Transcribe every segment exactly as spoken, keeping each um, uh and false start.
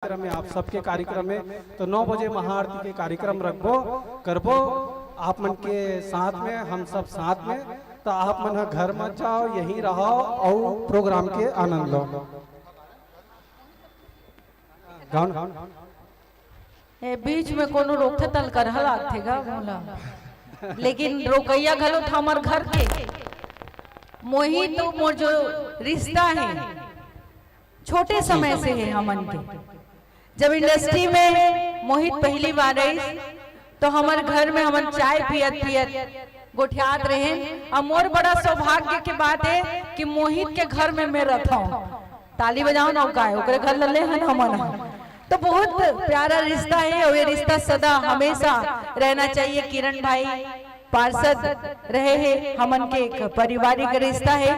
कार्यक्रम में, आप सबके कार्यक्रम में, तो नौ बजे महाआरती के कार्यक्रम रखबो, करबो आप मन के साथ में, हम सब साथ में। तो आप मन ह घर मत जाओ, यहीं रहो और प्रोग्राम के आनंद लो। गाओ ना। ए, बीच में कोनो रोकथे तल करहा लागथे गा मोला। लेकिन रोकइया घलो त हमर घर के। मोहित तो मोर जो रिश्ता हे, छोटे समय से हे हमन के। जब इंडस्ट्री में मोहित पहली बार आइस, तो हमर घर में हमन चाय पियत पियत गोठियात रहेन। अउ मोर बड़ा सौभाग्य के बात हे कि मोहित के घर में मैं रथंव। ताली बजाओ ना, काय ओकरे घर लले हन हमन। तो बहुत प्यारा रिश्ता हे और ये रिश्ता सदा हमेशा रहना चाहिए। किरण भाई पार्षद रहे हे, हमन के एक पारिवारिक रिश्ता हे।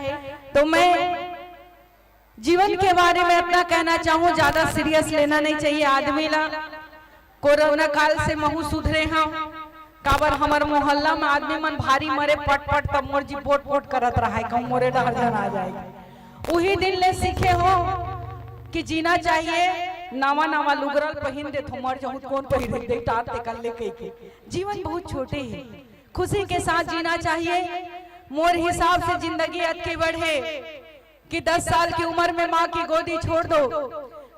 तो मैं जीवन के बारे में इतना कहना चाहूँ, ज्यादा सीरियस लेना नहीं चाहिए आदमी ला। कोरोना काल से महू सुधरे हंव, काबर हमर मोहल्ला में आदमी मन भारी मरे पट पट, तब मोर जी पोट पोट करत रहाय, कहूँ मोरे डहर झन आ जाए। उही दिन ले सीखे हंव कि जीना चाहिए। नवा नवा लुगरा ल पहिन देथो, मर जहूँ त कोन पहिरे दे टार ते कर ले कहिके। जीवन बहुत छोटे हे, खुशी के साथ जीना चाहिए। मोर हिसाब से जिंदगी अतके बड़ हे कि दस साल की उम्र में माँ की गोदी छोड़ दो,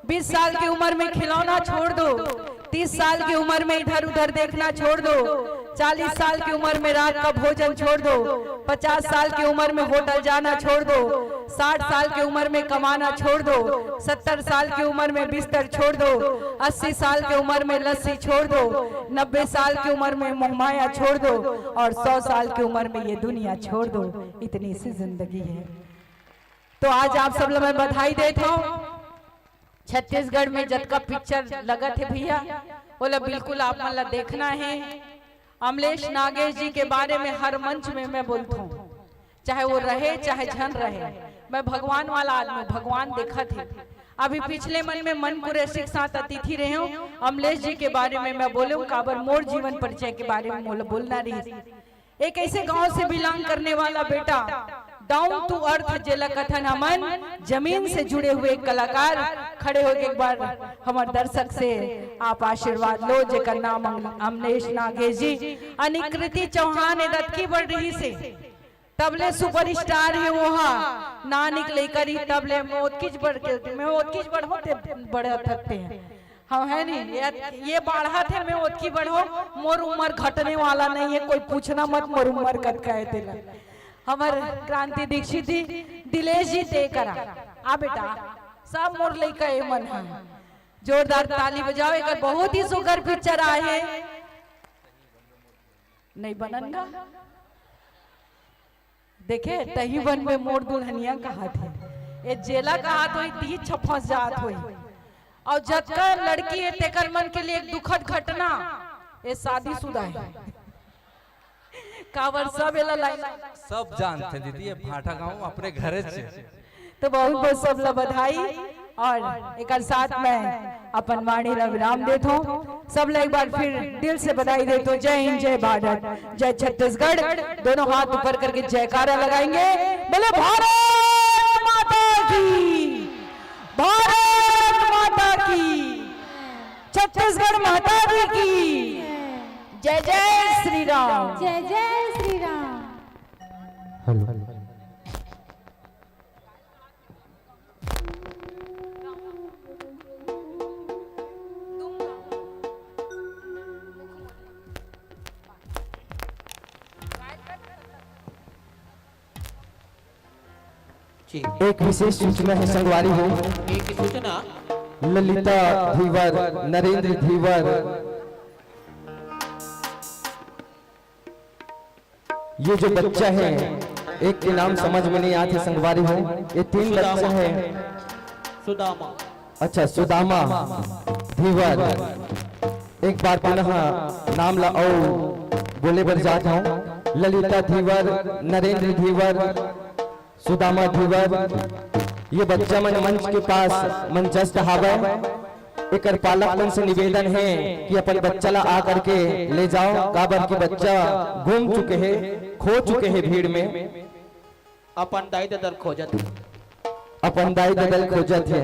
बीस साल की उम्र में खिलौना छोड़ दो, तीस साल की उम्र में इधर उधर देखना छोड़ दो, चालीस साल की उम्र में रात का भोजन छोड़ दो, पचास साल की उम्र में होटल जाना छोड़ दो, साठ साल की उम्र में कमाना छोड़ दो, सत्तर साल की उम्र में बिस्तर छोड़ दो, अस्सी साल की उम्र में लस्सी छोड़ दो, नब्बे साल की उम्र में मोहमाया छोड़ दो और सौ साल की उम्र में ये दुनिया छोड़ दो। इतनी सी जिंदगी है। तो आज आप सब ला मैं बधाई देत हंव। छत्तीसगढ़ में जतका पिक्चर लगत हे भैया, ओला बिल्कुल आप मन ला देखना हे। अमलेश नागेश जी के बारे में हर मंच में मैं बोलथंव, चाहे वो रहे चाहे झन रहे, मैं भगवान वाला आदमी, भगवान देखत हे। अभी पिछले मन में मन कुरैशी के साथ अतिथि रहे हंव, अमलेश जी के बारे में मैं बोले हंव, काबर मोर जीवन परिचय के बारे में मोला बोलना रहिस। एक ऐसे गांव से बिलोंग करने वाला बेटा, डाउन टू अर्थ जेला कथन हमन, जमीन से जुड़े हुए कलाकार। खड़े होके एक बार हमर दर्शक से आप आशीर्वाद लो, जेकर नाम अम-, अमलेश नागेश जी, अनिकृति चौहान ए दतकी बढ़ रही से, तबले सुपरस्टार हे ओहा, नानिक लेकर ही तबले मैं ओतकीच बढ़ के, मैं ओतकीच बढ़ होते बढ़त हते हैं। हाँ, है नहीं? ये, ये बाढ़त हे, मैं ओतकी बढ़ो, मोर उम्र घटने वाला नहीं है, कोई पूछना मत, मोर उम्र कतका है तेला। हमर क्रांति दीक्षित जी, दिलेश जी, ते करा। आ बेटा, सब मोर लइका ए मन हा। जोरदार ताली बजाओ, एक बहुत ही सुघर पिक्चर आए हे। नहीं बनन गा? देखे, तही बन में मोर दुल्हनिया कहात हे। ए जेला कहात होई, तीच फंस जात होई। अउ जतका लड़की हे, तेकर मन के लिए एक दुखद घटना, ए शादीशुदा हे। काबर सब एला लाइन सब जानथे दीदी, ये भाटा गांव अपने घरे से। तो बहुत बहुत सब ला बधाई और एकर साथ मैं अपन वाणी ला विराम देत हूँ। सब ला एक बार फिर दिल से बधाई देत हूँ। जय हिंद, जय भारत, जय छत्तीसगढ़। दोनों हाथ ऊपर करके जयकारा लगाएंगे। बोले भारत माता की, भारत माता की, छत्तीसगढ़ माता जी की जय। जय श्री राम। जय जय श्री राम। हेलो। जी। एक विशेष सूचना है संगवारी हो। एक सूचना। ललिता धीवर, नरेंद्र धीवर, ये जो बच्चा है, एक के नाम समझ में नहीं आते संगवारी हो, ये तीन सुदामा। बच्चा है। सुदामा। अच्छा, सुदामा धीवर, एक बार पुनः नाम ला अउ बोले बर जात हूँ। ललिता धीवर, नरेंद्र धीवर, सुदामा धीवर, ये बच्चा मन मंच के पास मंचस्थ हावय। एकर पालक मन से निवेदन है कि अपन बच्चा ला आ करके ले जाओ, काबर कि बच्चा गुम चुके हे, खो चुके हे भीड़ में। अपन दाई ददा ल खोजत हे। अपन दाई ददा ल खोजत हे।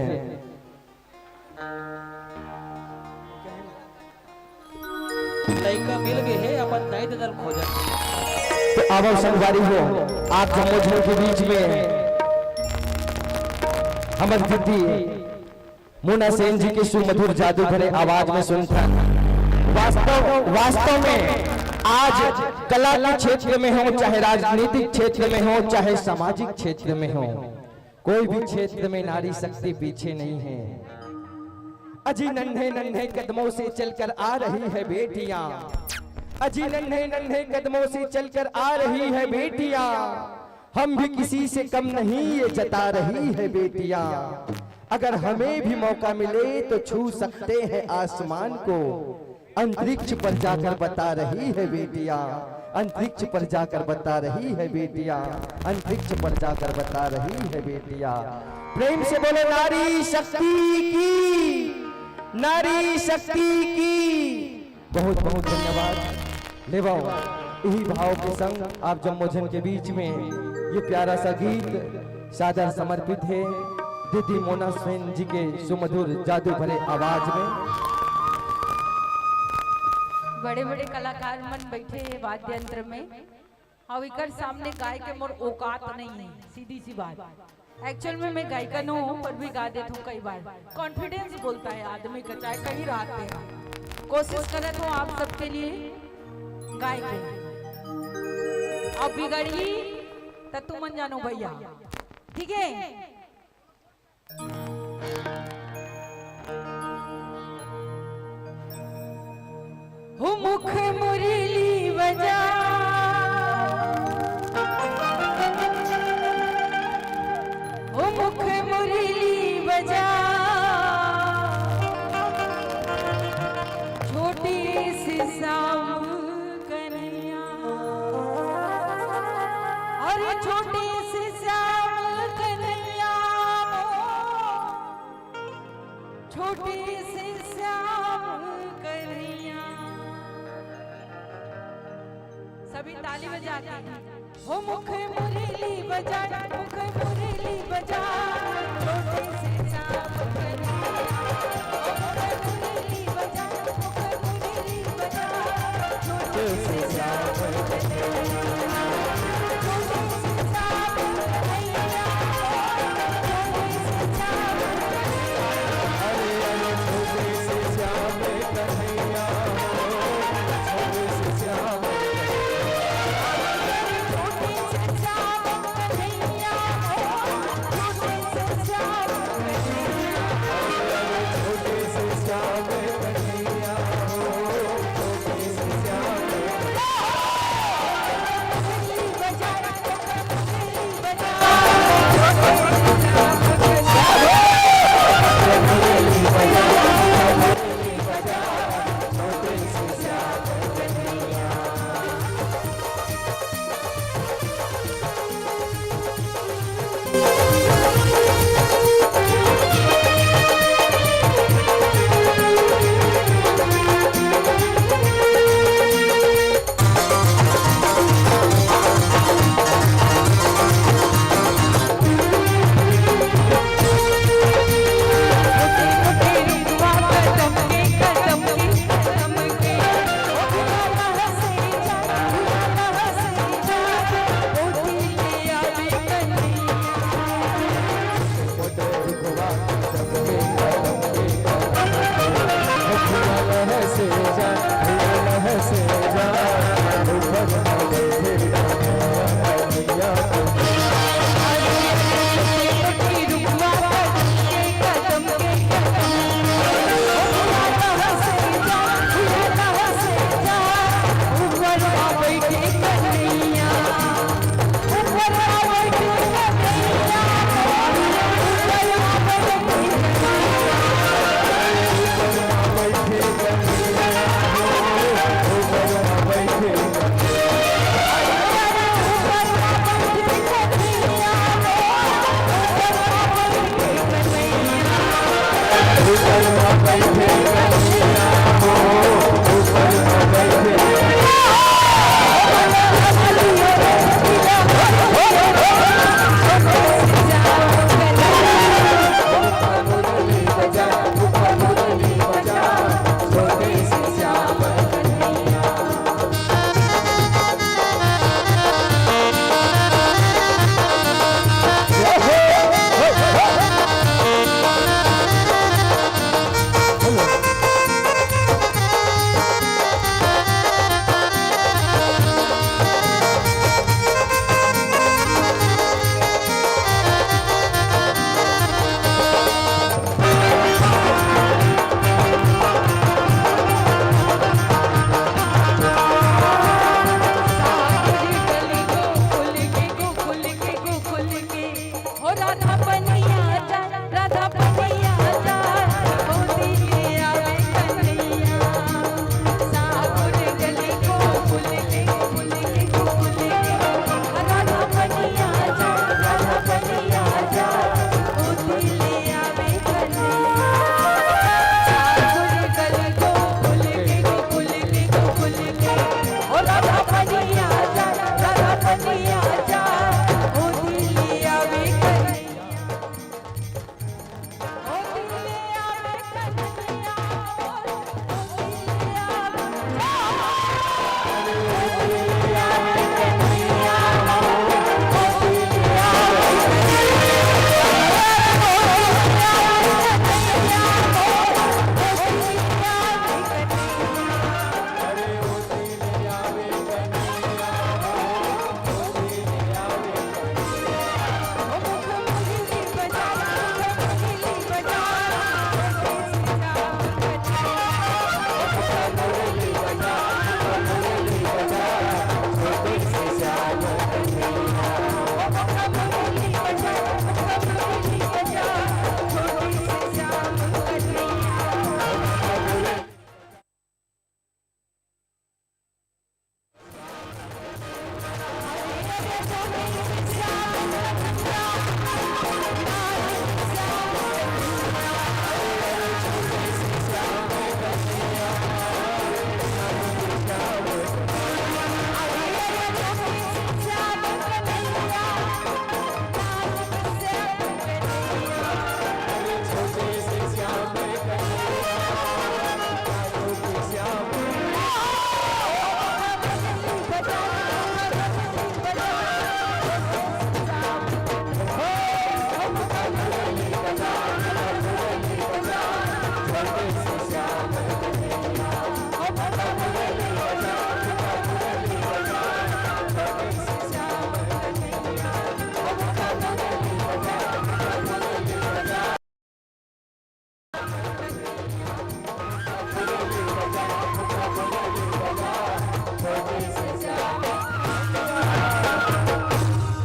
लइका मिल गे हे, अपन दाई ददा ल खोजत। तो आवव संगवारी हो, आप जम्मो झन के बीच में हमर दीदी मोना सेन जी के सुमधुर जादू भरे आवाज में सुनथन। वास्तव, वास्तव में आज कला के क्षेत्र में हो, चाहे राजनीतिक क्षेत्र में हो, चाहे सामाजिक क्षेत्र में हो, कोई भी क्षेत्र में नारी शक्ति पीछे नहीं है। अजी नन्हे नन्हे कदमों से चलकर आ रही है बेटियां, अजी नन्हे नन्हे कदमों से चलकर आ रही है बेटियां। हम भी किसी से कम नहीं, ये जता रही है बेटियां। अगर हमें भी मौका मिले तो छू सकते हैं आसमान को। अंतरिक्ष पर जाकर बता रही है बेटियां, अंतरिक्ष पर जाकर बता रही है बेटियां, अंतरिक्ष पर जाकर बता रही है बेटियां। प्रेम से बोलो नारी शक्ति की, नारी शक्ति की। बहुत बहुत धन्यवाद। लेवव, इही भाव के संग आप जम्मो झन के बीच में ये प्यारा सा गीत सादर समर्पित हे दीदी मोना सेन जी के सुमधुर जादू भरे आवाज में। बड़े बड़े कलाकार मन बैठे हे वाद्य यंत्र में, अउ एकर सामने गाय के मोर औकात नहीं है, सीधी सी बात। एक्चुअल में मैं गायिका नो हूँ, पर भी गा देत हूँ कई बार। कॉन्फिडेंस बोलता है आदमी का, चाहे कहीं रहते हैं। कोशिश करत हूँ आप सबके लिए गाय के। अब बिगड़ही त तुमन जानो भैया, ठीक है? हो मुख मुरली बजा, हो मुख मुरली बजा, छोटे से श्याम कन्हैया, अरे छोटे से श्याम कन्हैया, छोटे से श्याम कन्हैया। सभी ताली बजा के, हो मुख मुरली बजा, मुख मुरली बजा, छोटे से श्याम कन्हैया। हो मुख मुरली बजा, मुख मुरली बजा, छोटे से श्याम कन्हैया। छोटे से श्याम कन्हैया।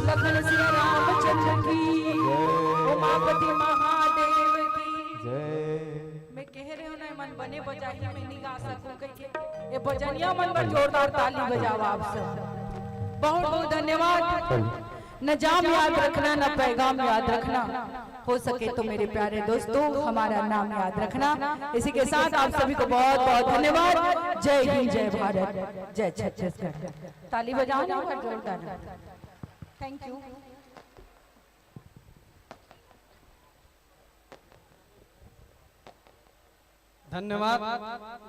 लखन सिया रामचंद्र की, उमापति महादेव की। जय। मैं कह रहे हूँ ना, मन बने बजाही, मैं नहीं गा सकूँ कह के। ये बजनिया मन बर जोरदार ताली बजावा आप सब। बहुत बहुत धन्यवाद। न जाम याद रखना, न पैगाम याद रखना, हो सके तो मेरे प्यारे दोस्तों हमारा नाम याद रखना। इसी के साथ आप सभी को बहुत बहुत धन्यवाद। जय हिंद, जय भारत, जय छत्तीसगढ़। ताली बजाओ ना एक बार जोरदार। Thank you. धन्यवाद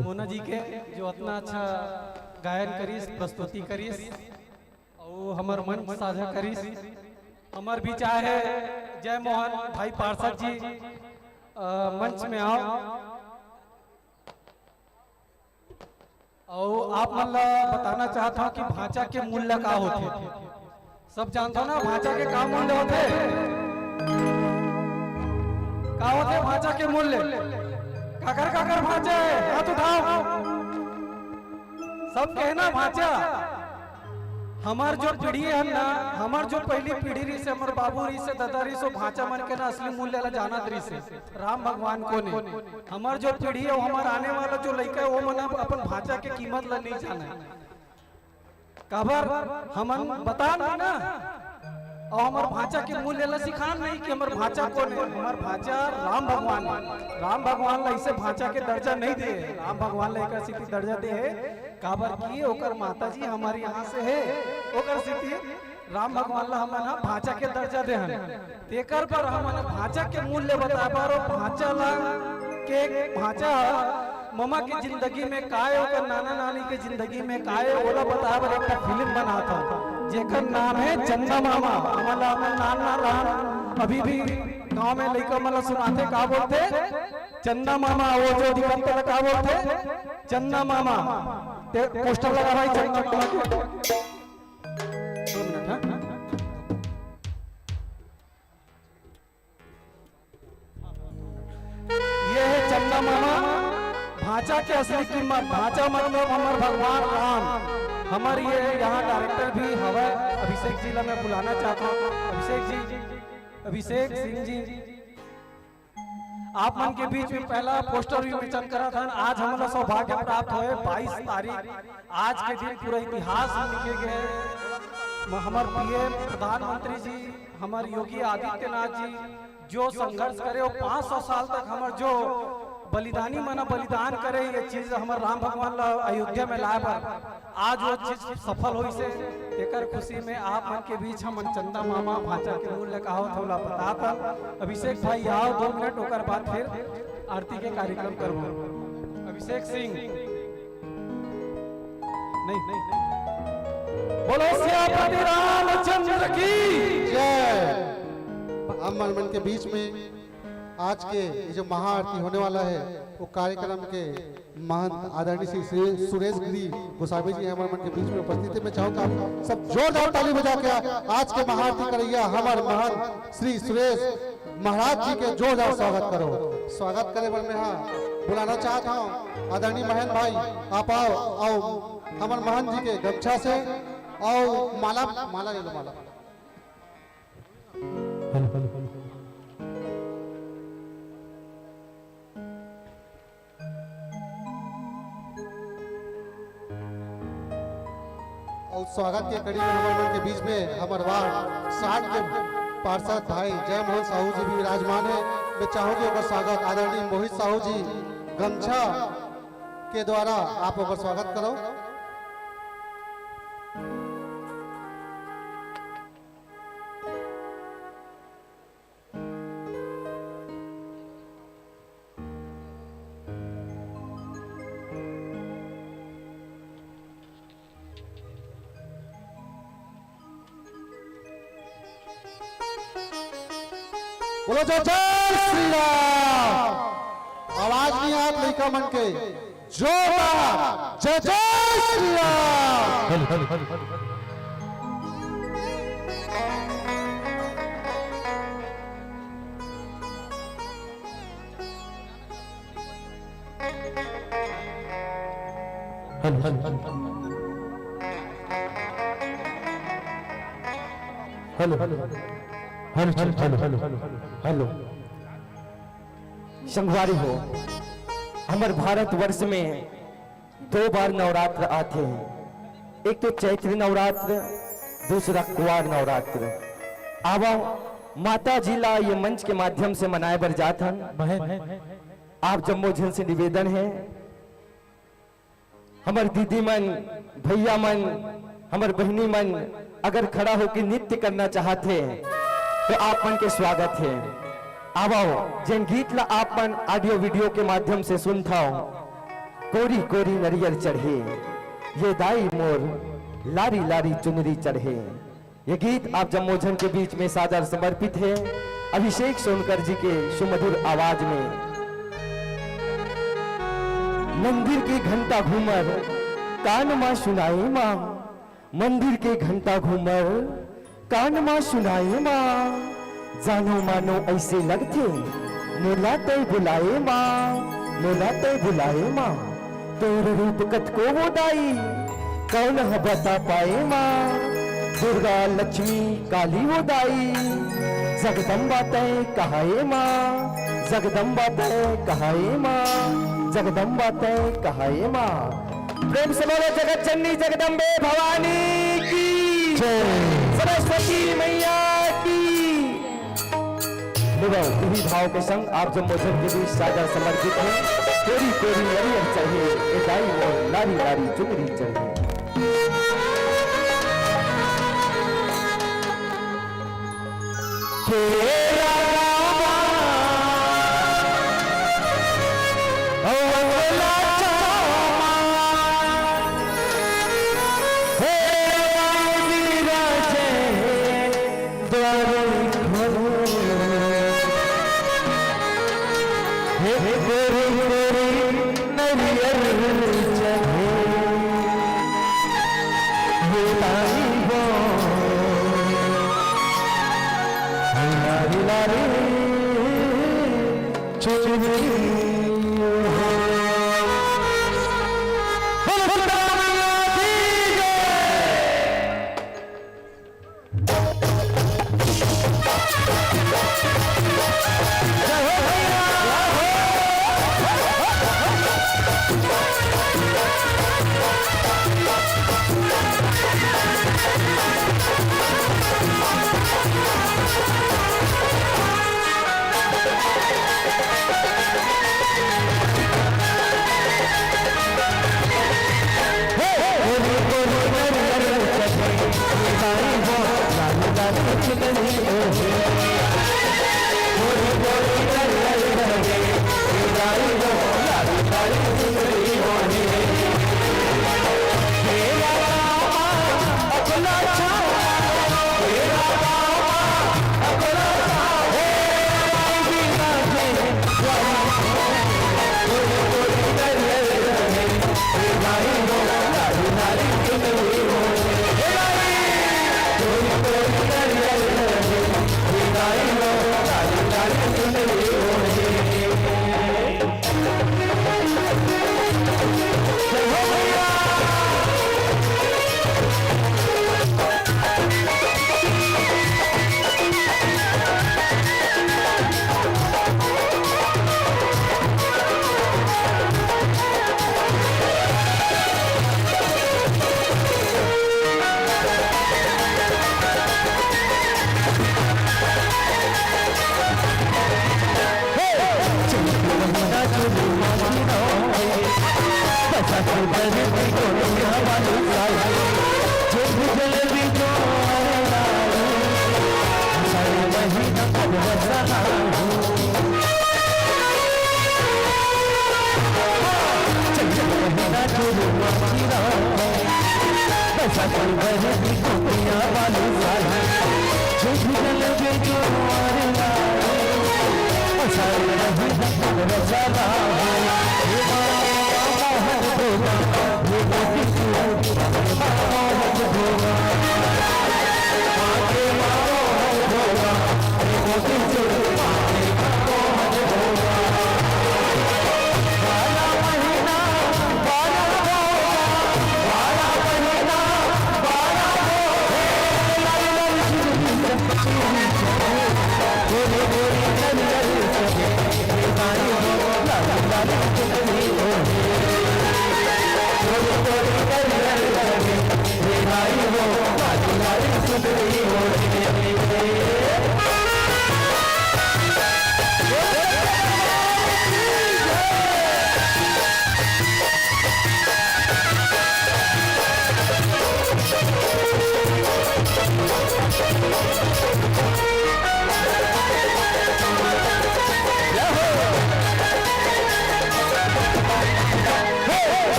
मोना जी के, जो अतना अच्छा गायन करिस, प्रस्तुति करिस, अउ हमर मंच साझा करिस। हमर बीच आए हे जय मोहन भाई पार्षद जी, अ, मंच में आओ। अउ आप मन ला बताना चाहत हव कि भांचा के मूल्य का होथे। सब जानथव ना भांचा के का मूल्य होथे? का होथे भांचा के मूल्य? काकर काकर भांचा हे, हाथ उठाव। सब कहे ना भांचा। हमर जो पीढ़ी हे ना, हमर जो पहिली पीढ़ी रहिस हे, हमर बाबू रहिस हे, ददा रहिस हे, वो भांचा मन के ना असली मूल्य ला जानत रहिस हे, राम भगवान कोन हे। हमर जो पीढ़ी हे, वो हमर आने वाला जो लइका हे, वो मन अब अपन भांचा के कीमत ला नइ जानय। काबर हमन बतान नहीं ना, अउ हमर भांचा के मूल्य ला सिखान नहीं कि हमर भांचा कोन हे। हमर भांचा राम भगवान हे। राम भगवान ला इसे भांचा के दर्जा नहीं दे हे। राम भगवान ला एकर सेती दर्जा दे हे, काबर कि ओकर माता जी हमर यहाँ से हे, ओकर सेती राम भगवान ला हमन ह भांचा के दर्जा दे हन। तेकर बर हमन भांचा के मूल्य बताए बर, अउ भांचा ला के, भांचा ह ममा के जिंदगी में का हे, ओकर नाना नानी के जिंदगी में का हे, ओला बताए बर एक ठा फिल्म बनात हन, जेकर नाम हे चंदा मामा। हमन ला अपन नान नान रहन, अभी भी गांव में लइका मन ला सुनाथे, का बोलथे? चंदा मामा। वो जो दिखत तेला का बोलथे? चंदा मामा। ते पोस्टर लगा भाई चंदा मामा के। दो मिनट, हाँ? ये हे चंदा मामा, भांचा के असली कीमत। भांचा मतलब हमर भगवान राम। हमर ये यहाँ डायरेक्टर भी हवय, अभिषेक जी ला मैं बुलाना चाहता हूँ। अभिषेक जी, अभिषेक सिंह जी, आप मन के बीच में पहला पोस्टर विमोचन करत हन। आज हमन ला सौभाग्य प्राप्त होए, बाईस तारीख, आज के दिन पूरा इतिहास में लिखे गए। म-, हमर पीएम प्रधानमंत्री जी, हमर योगी आदित्यनाथ जी जो संघर्ष करे, वो पाँच सौ साल तक हमर जो बलिदानी मन बलिदान करे, ये चीज हमर राम भगवान ला अयोध्या में लाए बर आज वो चीज सफल होइस हे। तेकर खुशी में आप मन के बीच हमन चंदा मामा भांचा के मूल्य का होत हे, ओला बतात हन। अभिषेक भाई आओ, दो मिनट, ओकर बाद फिर आरती के कार्यक्रम करबो। अभिषेक सिंह, नहीं, नहीं, बोलो सियापति रामचंद्र की जय। हम मन, मन के बीच में आज के ये जो महाआरती होने वाला है, वो कार्यक्रम के महंत आदरणीय श्री, श्री सुरेश गिरी गोसावी जी हमारे मन के बीच में उपस्थित है। मैं चाहूंगा आप सब जोरदार ताली बजा के आज के महाआरती करैया हमारे महंत श्री सुरेश महाराज जी के जोरदार स्वागत करो। स्वागत करे बर मैं हाँ बुलाना चाहता हूँ आदरणीय महंत भाई, आप आओ, आओ हमारे महंत जी के गमछा से, आओ माला, माला ले लो, माला। और स्वागत के कड़ी में हमर मन के बीच में हमर वार्ड साठ के पार्षद भाई जयमोहन साहू जी भी विराजमान है। मैं चाहूंगी ओकर स्वागत आदरणीय मोहित साहू जी गमछा के द्वारा आप ओकर स्वागत करो। बोलो जय जय श्री राम। आवाज नहीं आत लइका मन के, जोरदार जय जय Shri Ram. Hello, hello, hello, hello, hello, hello. संगवारी हो, हमर भारतवर्ष में दो बार नवरात्र आथे, एक तो चैत्र नवरात्र, दूसरा कुवार नवरात्र। आवा, माता जी ला ये मंच के माध्यम से मनाए बर जात हन। बहन, आप जम्मो झन से निवेदन है, हमर दीदी मन, भैया मन, हमर बहिनी मन अगर खड़ा होके नृत्य करना चाहत हे, तो आप मन के स्वागत हे। आवव, जेन गीत ला आप मन audio video के माध्यम से सुनथव, कोरी कोरी नरियर चढ़े, ये दाई मोर लारी लारी चुनरी चढ़े। ये गीत आप जम्मो झन के बीच में सादर समर्पित है अभिषेक सोनकर जी के सुमधुर आवाज में। मंदिर के घंटा घूमर कान मा सुनाए माँ, मंदिर के घंटा घूमर कान मा सुनाए माँ, जानो मानो ऐसे लगथे मोला तै बुलाए माँ, मोला तै बुलाए माँ। तोर रूप कतको वो दाई, कौन ह बता पाए माँ। दुर्गा लक्ष्मी काली वो दाई, जगदम्बा तै कहाए माँ, जगदम्बा तै कहाए माँ, जगदम्बा तै कहाए माँ। प्रेम से बोलो जगत जननी जगदम्बे भवानी की, जय। सरस्वती मैया की। निभाओ, इही भाव के संग आप जम्मो झन के बीच सादर समर्पित है। कोरी कोरी नरियर चढ़े, ए दाई मोर लारी लारी चुनरी चढ़े। हे रामा, अवला चामा, हे विराजे, द्वार खोल। हे गोरी गोरी नरियर चढ़े, ये ताई वो लारी लारी चुनरी। बोलो दुर्गा मैया की जय।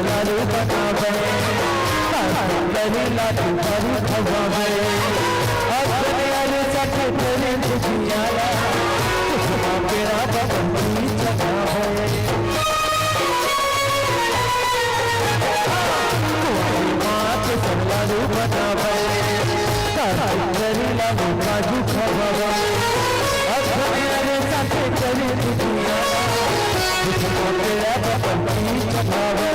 लाडू बनावे, करी लाडू करी खवावे। अपने अरे सखे तेरे दुनिया ला, कुसुमा केरा बसंती चढ़ावे। माँ के सब लाडू बनावे, करी लाडू काजू खवावे। अपने अरे सखे तेरे दुनिया ला, कुसुमा केरा बसंती चढ़ावे।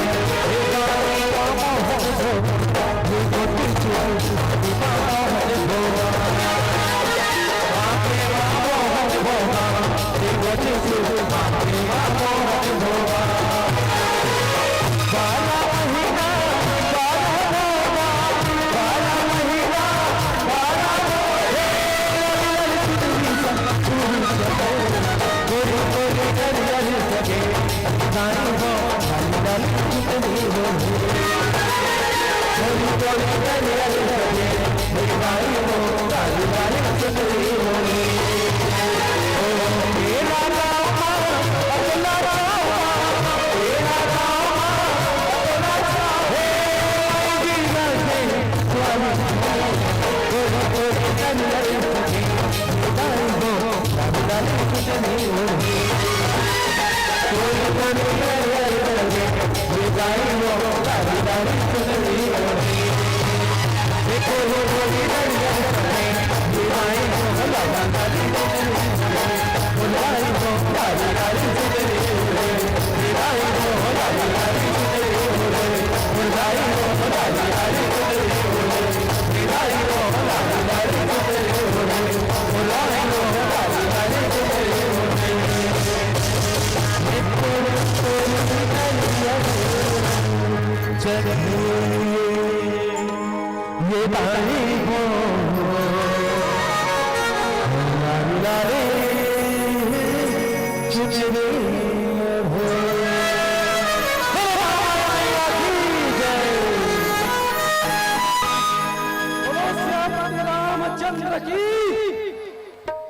बोलो सियापति रामचंद्र की,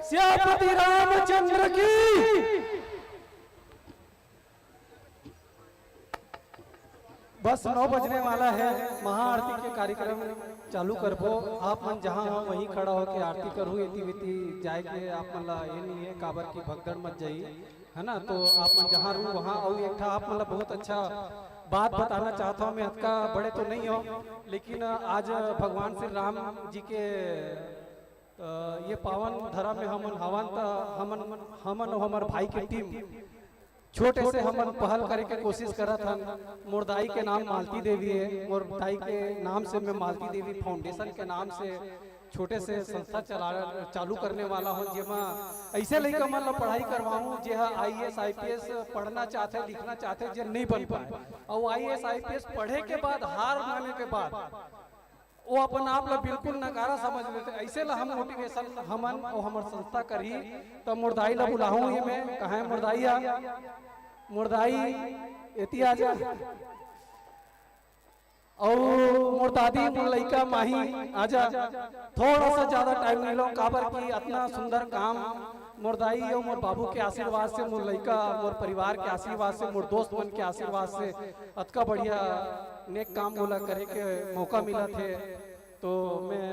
सियापति रामचंद्र की। बस नौ बजने वाला है, महाआरती के कार्यक्रम चालू करबो। आप मन जहाँ हो वहीं खड़ा होके आरती करहू, एती वेती जाए के आप मन ला ये नहीं है, काबर की भगदड़ मच जाई, है ना। तो आप मन जहाँ रहू वहाँ। अउ एक ठा आप मन ला बहुत अच्छा बात बताना चाहता हूँ मैं, अतका बड़े तो नहीं हो, लेकिन आज भगवान श्री राम जी के, अ, ये पावन धरा में हमन हवन, त हमन, हमन अउ हमर भाई के टीम छोटे से हमन पहल करे के कोशिश करत हन। मोर दाई के नाम मालती देवी है, मोर दाई के नाम से मैं मालती देवी फाउंडेशन के नाम से छोटे से संस्था चला, चालू करने वाला हूँ, जेमा ऐसे लइका मन ला पढ़ाई करवाऊँ, जे हा आईएएस, आईपीएस पढ़ना चाहते, लिखना चाहते, जे नहीं बन पाए, और आईएएस, आईपीएस पढ़े के बाद, हार माने के बाद, वो अपन आप ला बिल्कुल नकारा समझ लेते। ऐसे ला हम मोटिवेशन हमन और हमर संस्था करही। तो मोर दाई ला बुलाहूँ ये मैं, कहाँ है मोर दाई? आ मोर दाई, एती आ जा। अउ मोर दादी, मोर लइका, माही, आजा। थोड़ा सा ज्यादा टाइम नहीं लो, काबर की अतना सुंदर काम मोर दाई अउ मोर बाबू के आशीर्वाद से, मोर लइका, मोर परिवार के आशीर्वाद से, मोर दोस्त मन के आशीर्वाद से अतका बढ़िया नेक काम मोला करे के मौका मिला थे। तो मैं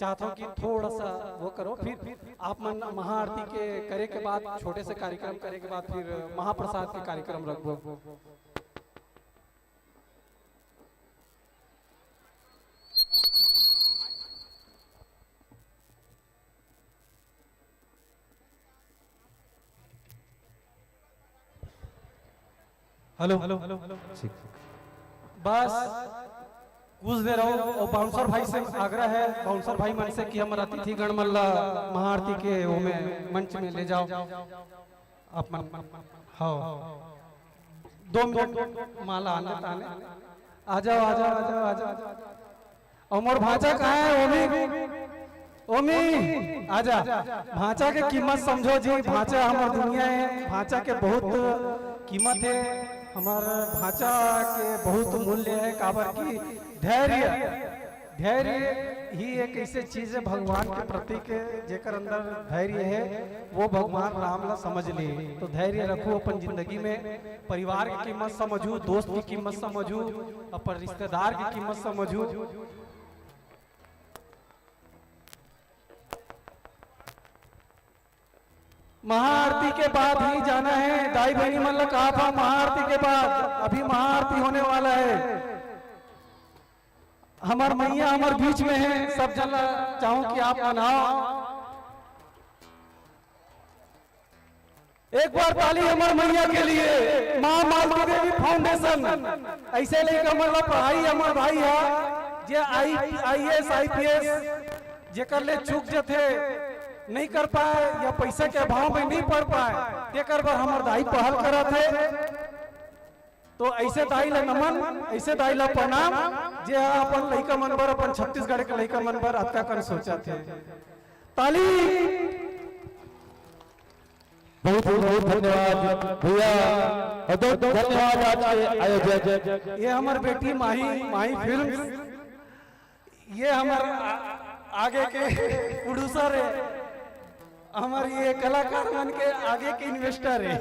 चाहता हूँ कि थोड़ा सा वो करो, फिर आप मन महाआरती के करे के बाद, छोटे से कार्यक्रम करे के बाद, फिर महाप्रसाद के कार्यक्रम रखबो। Hello, hello, hello, hello. ठीक। बस कुछ देर अउ, अउ बाउंसर भाई से आग्रह है, बाउंसर भाई मन से कि हमर अतिथि गण मन ला महाआरती के ओमे मंच में ले जाओ। आप मन, हाँ, दो मिनट माला आने ताने। आ जाओ, आ जाओ, आ जाओ, आ जाओ। अउ मोर भांचा कहाँ है? ओमी, ओमी, आजा। भांचा के कीमत समझो जी, भांचा हमर दुनिया है, भांचा के बहुत कीमत है, हमर भांचा के बहुत मूल्य है, काबर की धैर्य, धैर्य ही एक ऐसे चीज है भगवान के प्रतीक है, जेकर अंदर धैर्य है, वो भगवान राम ला समझ ले। तो धैर्य रखू अपन जिंदगी में, परिवार की कीमत समझू, दोस्त की कीमत समझू, अपन रिश्तेदार की कीमत समझू। महाआरती के बाद ही जाना है, दाई बहिनी मन ला कहा था, महाआरती के बाद, अभी महाआरती होने वाला है। हमर मैया हमर बीच में है, सब जन ला चाहूं कि आप मनाओ। एक बार ताली हमर मैया के लिए, माँ मालती देवी फाउंडेशन। ऐसे लइका मन ला पढ़ाई हमर भाई हा, जे आई, आईएएस, आईपीएस, जेकर ले चूक जथे, नहीं कर पाए या पैसा के अभाव में नहीं पढ़ पाए, तेकर बर हमर दाई पहल करत हे। तो ऐसे दाई ला नमन, ऐसे दाई ला प्रणाम, जे हा अपन लइका मन बर, अपन छत्तीसगढ़ के लइका मन बर अतका कन सोचत हे। ताली। बहुत ही बहुत धन्यवाद भैया, और बहुत धन्यवाद आज के आयोजक। ये हमर बेटी माही, माही फिल्म, ये हमर आ-, आगे के प्रोड्यूसर है, हमर ये कलाकार मन के आगे के इन्वेस्टर है।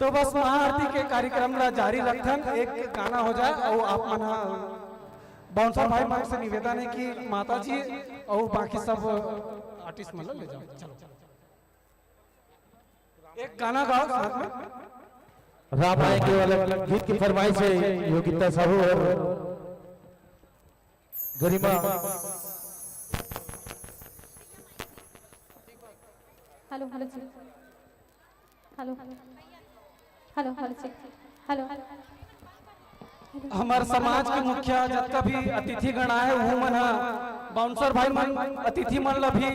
तो बस महाआरती के कार्यक्रम ला जारी रखथन, एक गाना हो जाए और आप मन हा बाउंसर भाई मन से निवेदन है कि माता जी और बाकी सब आर्टिस्ट मन ला ले जाओ। चलो, एक गाना गाओ साथ में। राम आएंगे वाला गीत की फरमाइश है योगिता साहू और गरिमा। हेलो, हेलो जी। Hello, hello, hello, check. Hello. हमर समाज के मुखिया जतका भी अतिथि गण आए, वो मन ह, बाउंसर भाई मन, अतिथि मन ला भी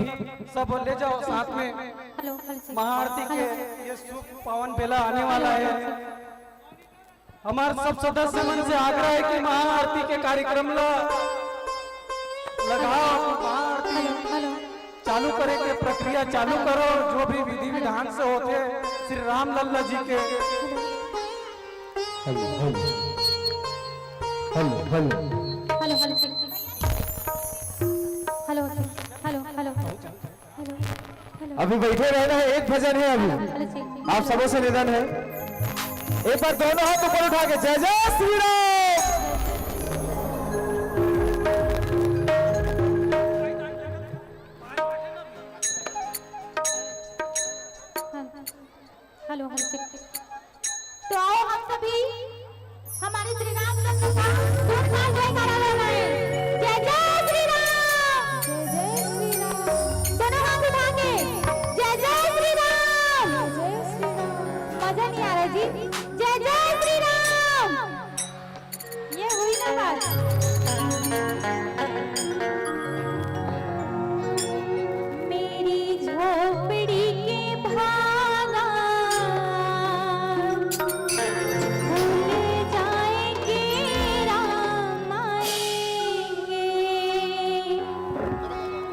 सब ले जाओ साथ में। Hello, hello, check. महाआरती के हेलो। ये शुभ पावन बेला आने वाला है। हमार सब सदस्य मन से आग्रह है कि महाआरती के कार्यक्रम ला लगाओ, महाआरती हेलो, हेलो। चालू करे के प्रक्रिया चालू करो, जो भी विधि विधान से होथे श्री राम लल्ला जी के। Hello, hello. Hello, hello. Hello, hello, check. Hello, hello, hello. Hello, hello. अभी बैठे रहना है, एक भजन है अभी। Hello, check. आप सबों से निवेदन है, एक बार दोनों हाथ ऊपर उठा के जय जय Shri Ram. Hello, hello, check. तो आओ हम सभी हमारे श्री रामचंद्र का जोरदार जयकारा लगाएं। जय जय श्री राम। जय जय श्री राम। दोनों हाथ उठा के, जय जय श्री राम। जय जय श्री राम। मजा नहीं आ रहा जी। जय जय श्री राम। ये हुई ना बात। मेरी झोपड़ी के भागा भूल जाएंगे राम आएंगे।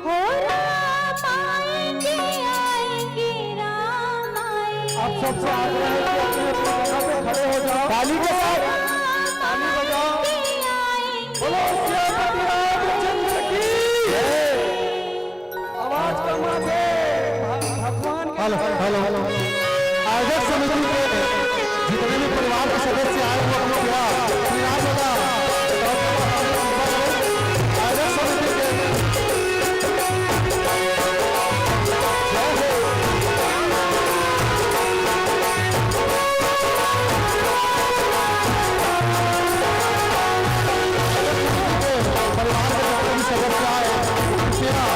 हो राम आएंगे, आएंगे राम आएंगे। आप सबसे आग्रह है कि अपने अपने जगह पे खड़े हो जाओ। ताली के साथ। ताली बजाओ। बोलो सियापति रामचंद्र की। आवाज कमा दे। भगवान के हेलो, हेलो, हेलो। आयोजक समिति के जितने भी परिवार के सदस्य आए हुए हैं, कृपया श्री राम लला आयोजक समिति के परिवार के जितने भी सदस्य आए, कृपया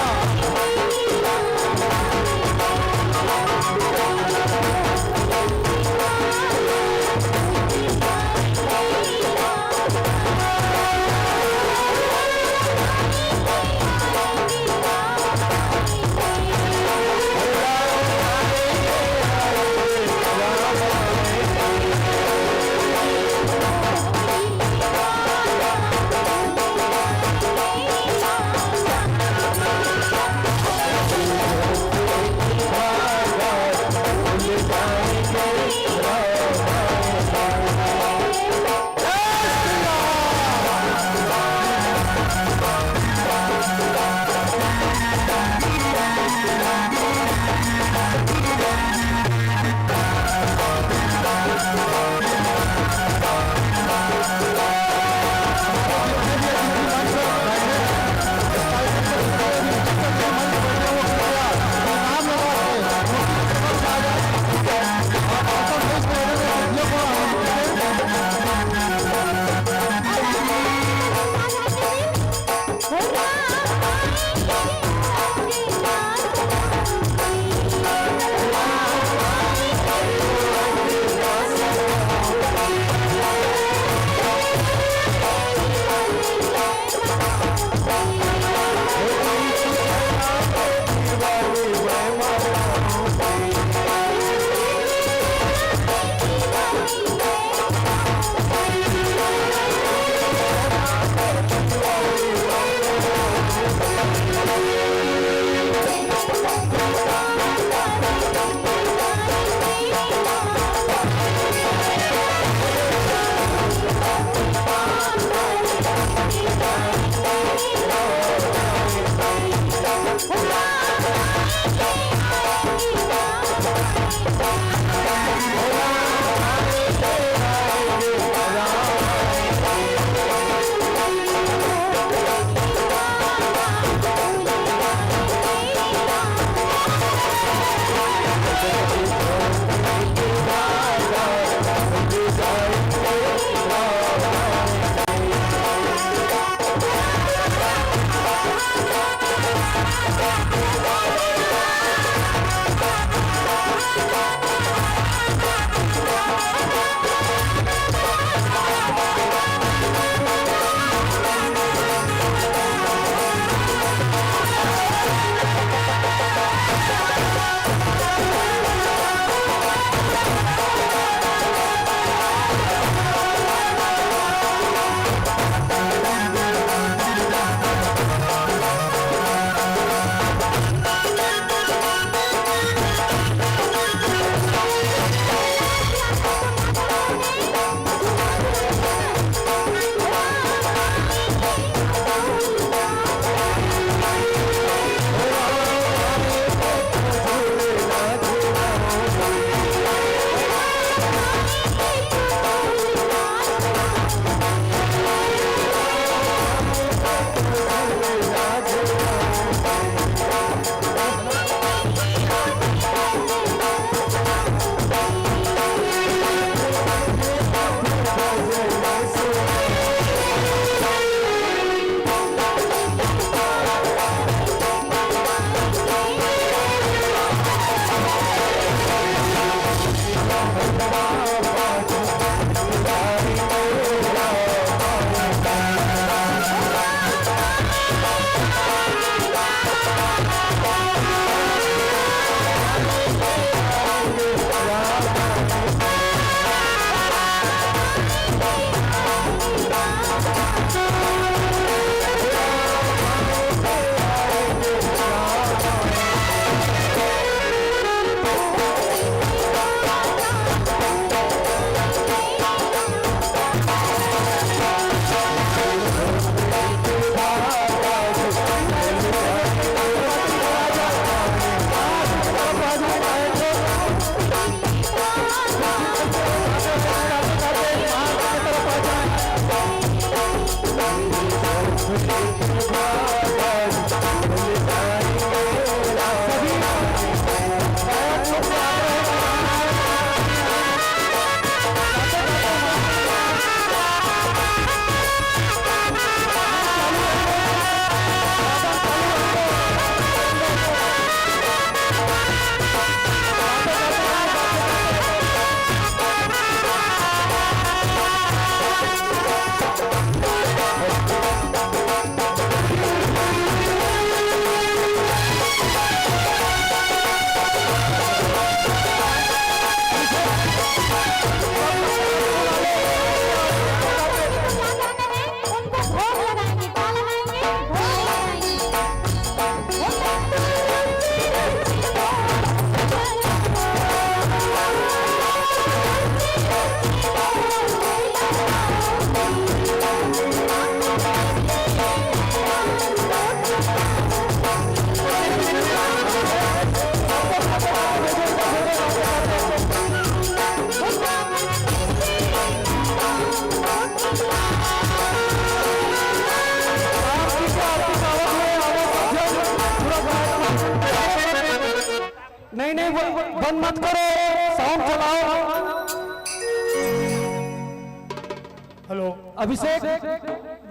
अभिषेक,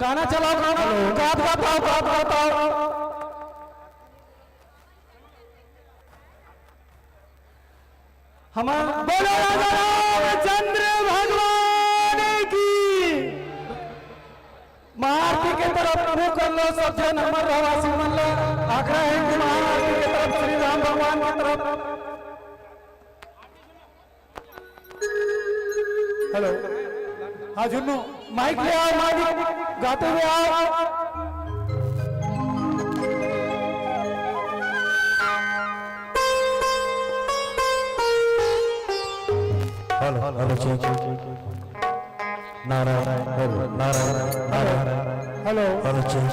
गाना चलाओ, गाना। गात गात आओ, गात गात आओ। हमार बोलो राजा रामचंद्र भगवान की। महाआरती के तरफ मुंह कर लो सब झन, हमर रहवासी मन ला आग्रह है कि महाआरती के तरफ श्री राम भगवान की तरफ। हेलो, हाँ जुन्नू, माइक ले आओ, माइक गाते हुए आओ। Hello, hello, check. Narayan, hello, Narayan, Narayan. Hello. Hello, check,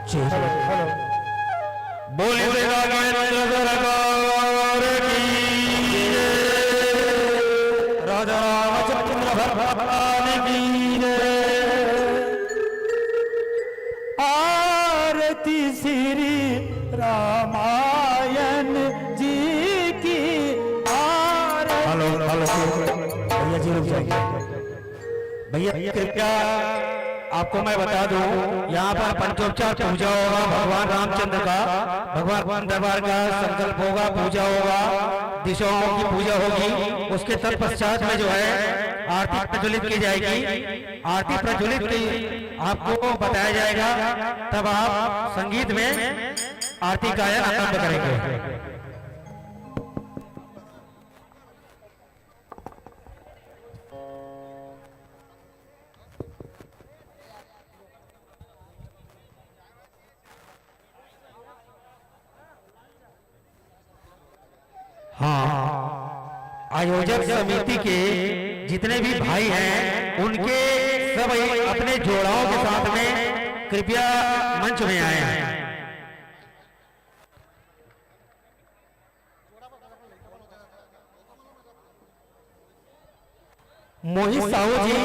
check. Hello, hello. बोलिए नागेंद्र सरकार की जय। राजा रामचंद्र भगवान की जय। आरती श्री रामायण जी की आरती। हेलो, हेलो, भैया जी रुक जाइए। भैया कृपया आपको मैं बता दूं, यहाँ पर पंचोपचार पूजा होगा भगवान रामचंद्र का, भगवान दरबार का संकल्प होगा, पूजा होगा, दिशाओं की पूजा होगी। उसके तत्पश्चात में जो है आरती प्रज्वलित की जाएगी। आरती प्रज्वलित की आपको बताया जाएगा, तब आप संगीत में आरती गायन आरंभ करेंगे। हाँ, आयोजक समिति के जितने भी भाई हैं, उनके सब अपने जोड़ाओं के साथ में कृपया मंच में आए। मोहित साहू जी,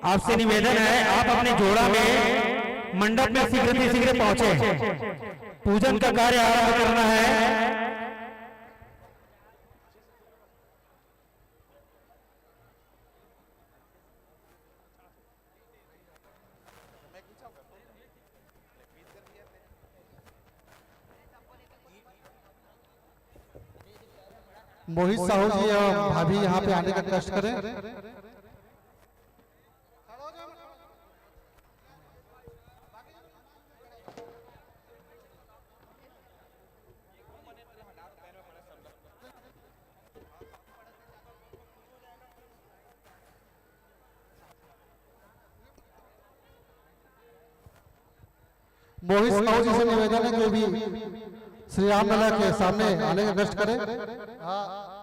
आपसे निवेदन है, आप अपने जोड़ा में मंडप में शीघ्र से शीघ्र पहुंचे। पूजन का कार्य आरंभ करना है। मोहित साहू जी एवं भाभी यहाँ पे आने का कष्ट करें। मोहित साहू जी से निवेदन है कि भी श्री रामलला के सामने आने का कष्ट करें। हाँ।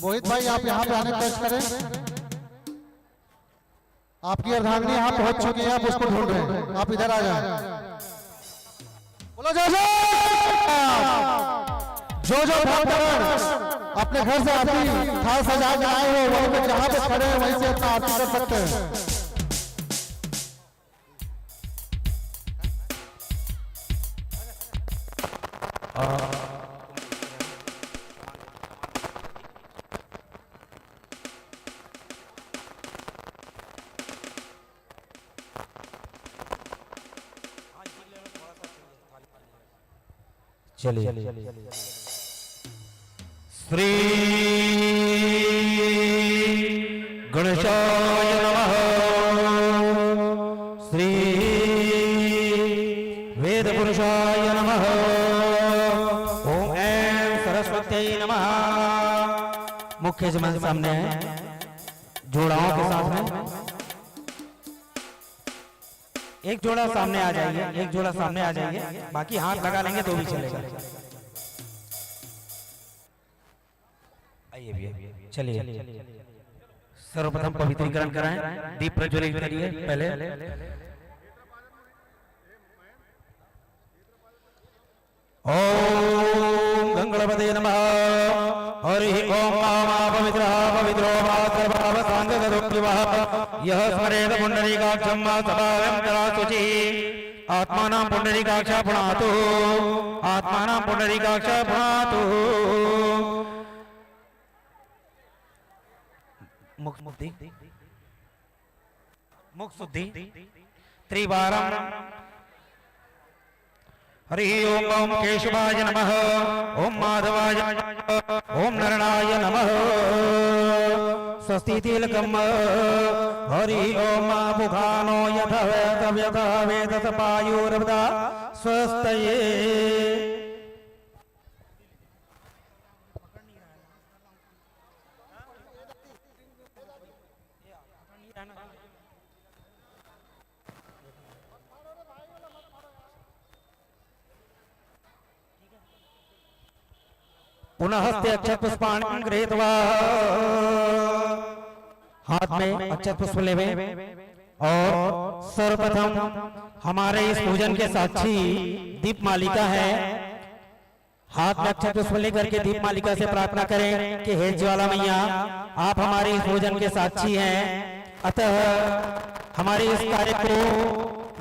मोहित भाई, आप यहाँ पे आने का कष्ट करें। आपकी अर्धांगिनी यहाँ पहुंच चुकी है, आप उसको ढूंढ रहे हैं, आप इधर आ जाए। बोलो जय जय। जो जो भक्तगण अपने घर से आरती थाल सजा के आए हो, वहीं पे जहाँ पे खड़े हैं वहीं से अपना आरती कर सकते हैं। चलिए। श्री गणेशाय नमः। श्री वेद पुरुषाय नमः। ओम ऐं सरस्वत्यै नमः। मुख्य यजमान सामने है, जोड़ाओं के साथ में। एक जोड़ा सामने आ जाइए, एक जोड़ा सामने आ जाइए, बाकी हाथ लगा लेंगे तो भी चलेगा। आइए भैया, चलिए। सर्वप्रथम पवित्रीकरण कराएं, दीप प्रज्वलित करिए पहले। ओम गंगणपते नमः। हरि ओम। मा मा पवित्रः पवित्रो वा सर्वावसाङ्गगतो विवः। यः स्मरेत पुण्डरीकाक्षं मा सभावयं तदा शुचिः। आत्मानं पुण्डरीकाक्ष पुनातु। आत्मानं पुण्डरीकाक्ष पुनातु। मुख शुद्धि। मुख शुद्धि त्रिवारम। हरि ओम। ओम केशवाय नमः। ओम माधवाय नमः। ओम नरणाय नमः। स्वस्ति तिलकम। हरि ओम। पुखानो यथ व्यथ व्यथ वेद सपायुर्वदा। स्वस्तये। पुनः हस्ते अक्षत पुष्पाणि गृहीत्वा, हाथ में अक्षत पुष्प लेवे और सर्वप्रथम हमारे इस पूजन के साक्षी दीप मालिका है। हाथ में अक्षत पुष्प लेकर के दीप मालिका से प्रार्थना करें कि हे ज्वाला मैया, आप हमारे इस पूजन के साक्षी हैं, अतः हमारे इस कार्य को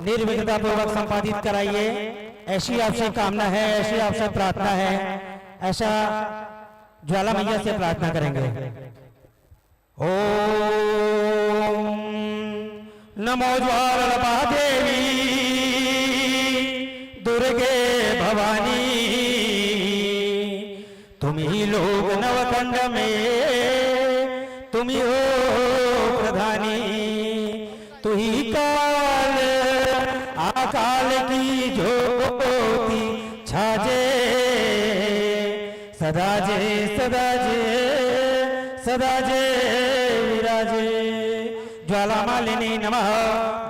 निर्विघ्नता पूर्वक संपादित कराइए। ऐसी आपसे कामना है, ऐसी आपसे प्रार्थना है, ऐसा ज्वाला मैया से प्रार्थना करेंगे। ओम नमो ज्वाललपा देवी दुर्गे भवानी, तुम ही लोक नवखंड में तुम ही हो प्रधानी, तू ही काल अकाल की ज्योति छाजे, सदा जे, सदा जे, सदा जे विराजे। ज्वाला मालिनी नमः,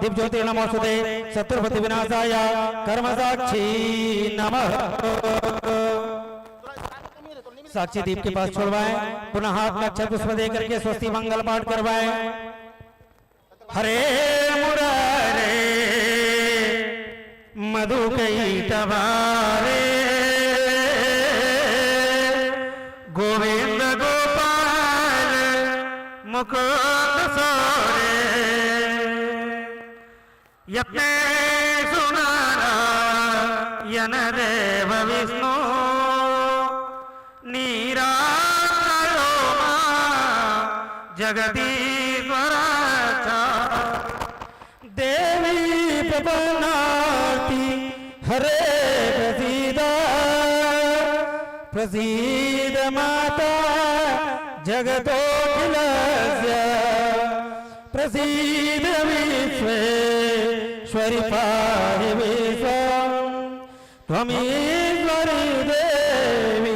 दीप ज्योति नमोस्तुते, शत्रुपति विनाशाय, कर्म साक्षी नमः। साक्षी दीप के पास छोड़वाएं, पुनः हाथ में अक्षत पुष्प दे करके स्वस्ति मंगल पाठ करवाएं। हरे मुरारे मधुकैटभारे गोविंद गोपाल मुकुंद सोरे। यत्ने सुनारायण देव विष्णु नीराजो मां जगदीश्वराचा। देवी प्रपन्नार्ति हरे प्रसीद, प्रसीद माता जगतोऽखिलस्य, प्रसीद विश्वेश्वरि पाहि विश्वम्। त्वमीश्वरी देवी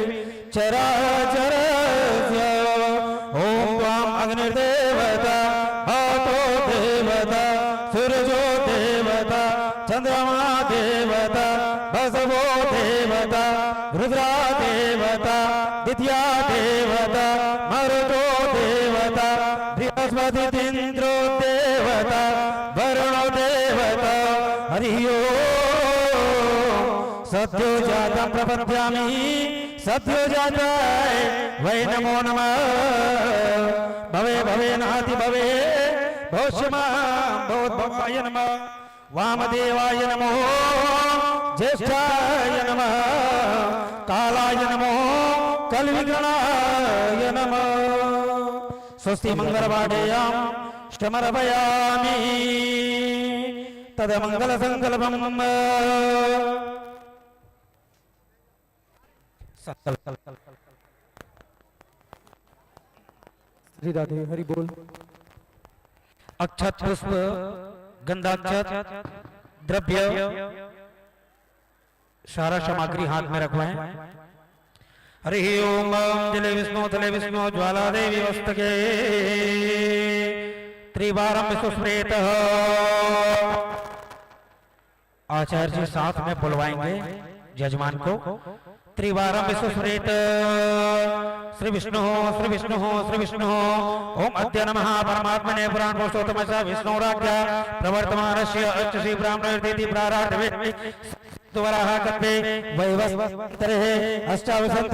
चराचरस्य। ॐ त्वां अग्निर्देवता, वातो देवता, सूर्यो देवता, चंद्रमा देवता, वसवो देवता, रुद्रा देवता, दित्या देवता, मरुतो देवता, बृहस्पति इंद्रो देवता, वरुणो देवता। हरि ओम। सद्यो जातं प्रपद्यामि, सद्यो जाताय वै नमो नमः। भवे भवे नाति भवे भविष्यमां भवोद्भवाय नमः। वामदेवाय नमो, ज्येष्ठाय नमः, कालाय नमो, कलविकरणाय नमः। स्वस्ति मंगलपाठेयं समर्पयामि। तद मंगल संकल्पम। श्री राधे, हरि बोल। अक्षत पुष्प, गंधाक्षत, द्रव्य, सारा सामग्री हाथ में रखवाएं। हरि ओम। जले विष्णु, तले विष्णु, ज्वाला देवी मस्तके। त्रिवारम विश्वस्मृत। आचार्य जी साथ में बुलवाएंगे जजमान को। त्रिवारम विश्वस्मृत। श्री विष्णु, श्री विष्णु, श्री विष्णु। ओम अद्य नमः परमात्मने पुराण पुरुषोत्तम विष्णुराज्ञा प्रवर्तमानस्य अष्टशी ब्राह्मण प्रारार्थ वराह कल्पे वैवस्वतरे अष्टावसंत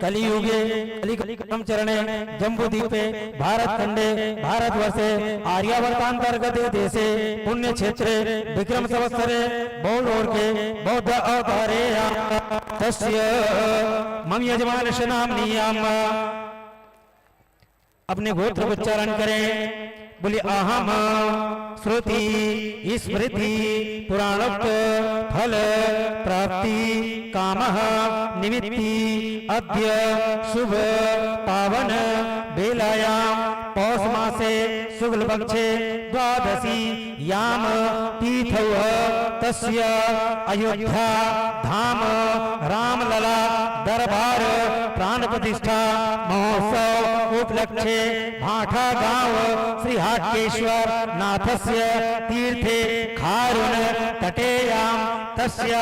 कलियुगे कलिकम चरणे जम्बूदीपे भारतखंडे भारतवर्षे आर्यावर्तांतर्गते देशे पुण्य क्षेत्रे विक्रम संवत्सरे बौलोर्के बौद्ध अवतारे तस्य मम यजमानस्य नामनीयाम। अपने गोत्र उच्चारण करें। बोले, अहम श्रुति स्मृति पुराणोक्त फल प्राप्ति कामः निमित्ति अद्य शुभ पावन बेलायां पौष मासे शुक्ल पक्षे द्वादशी याम तीथौ तस्य अयोध्या धाम रामलला दरबार प्राण प्रतिष्ठा महोत्सव उपलक्षे भाठा गांव श्री हाटकेश्वर नाथस्य तीर्थे खारुण तटेयाम तस्य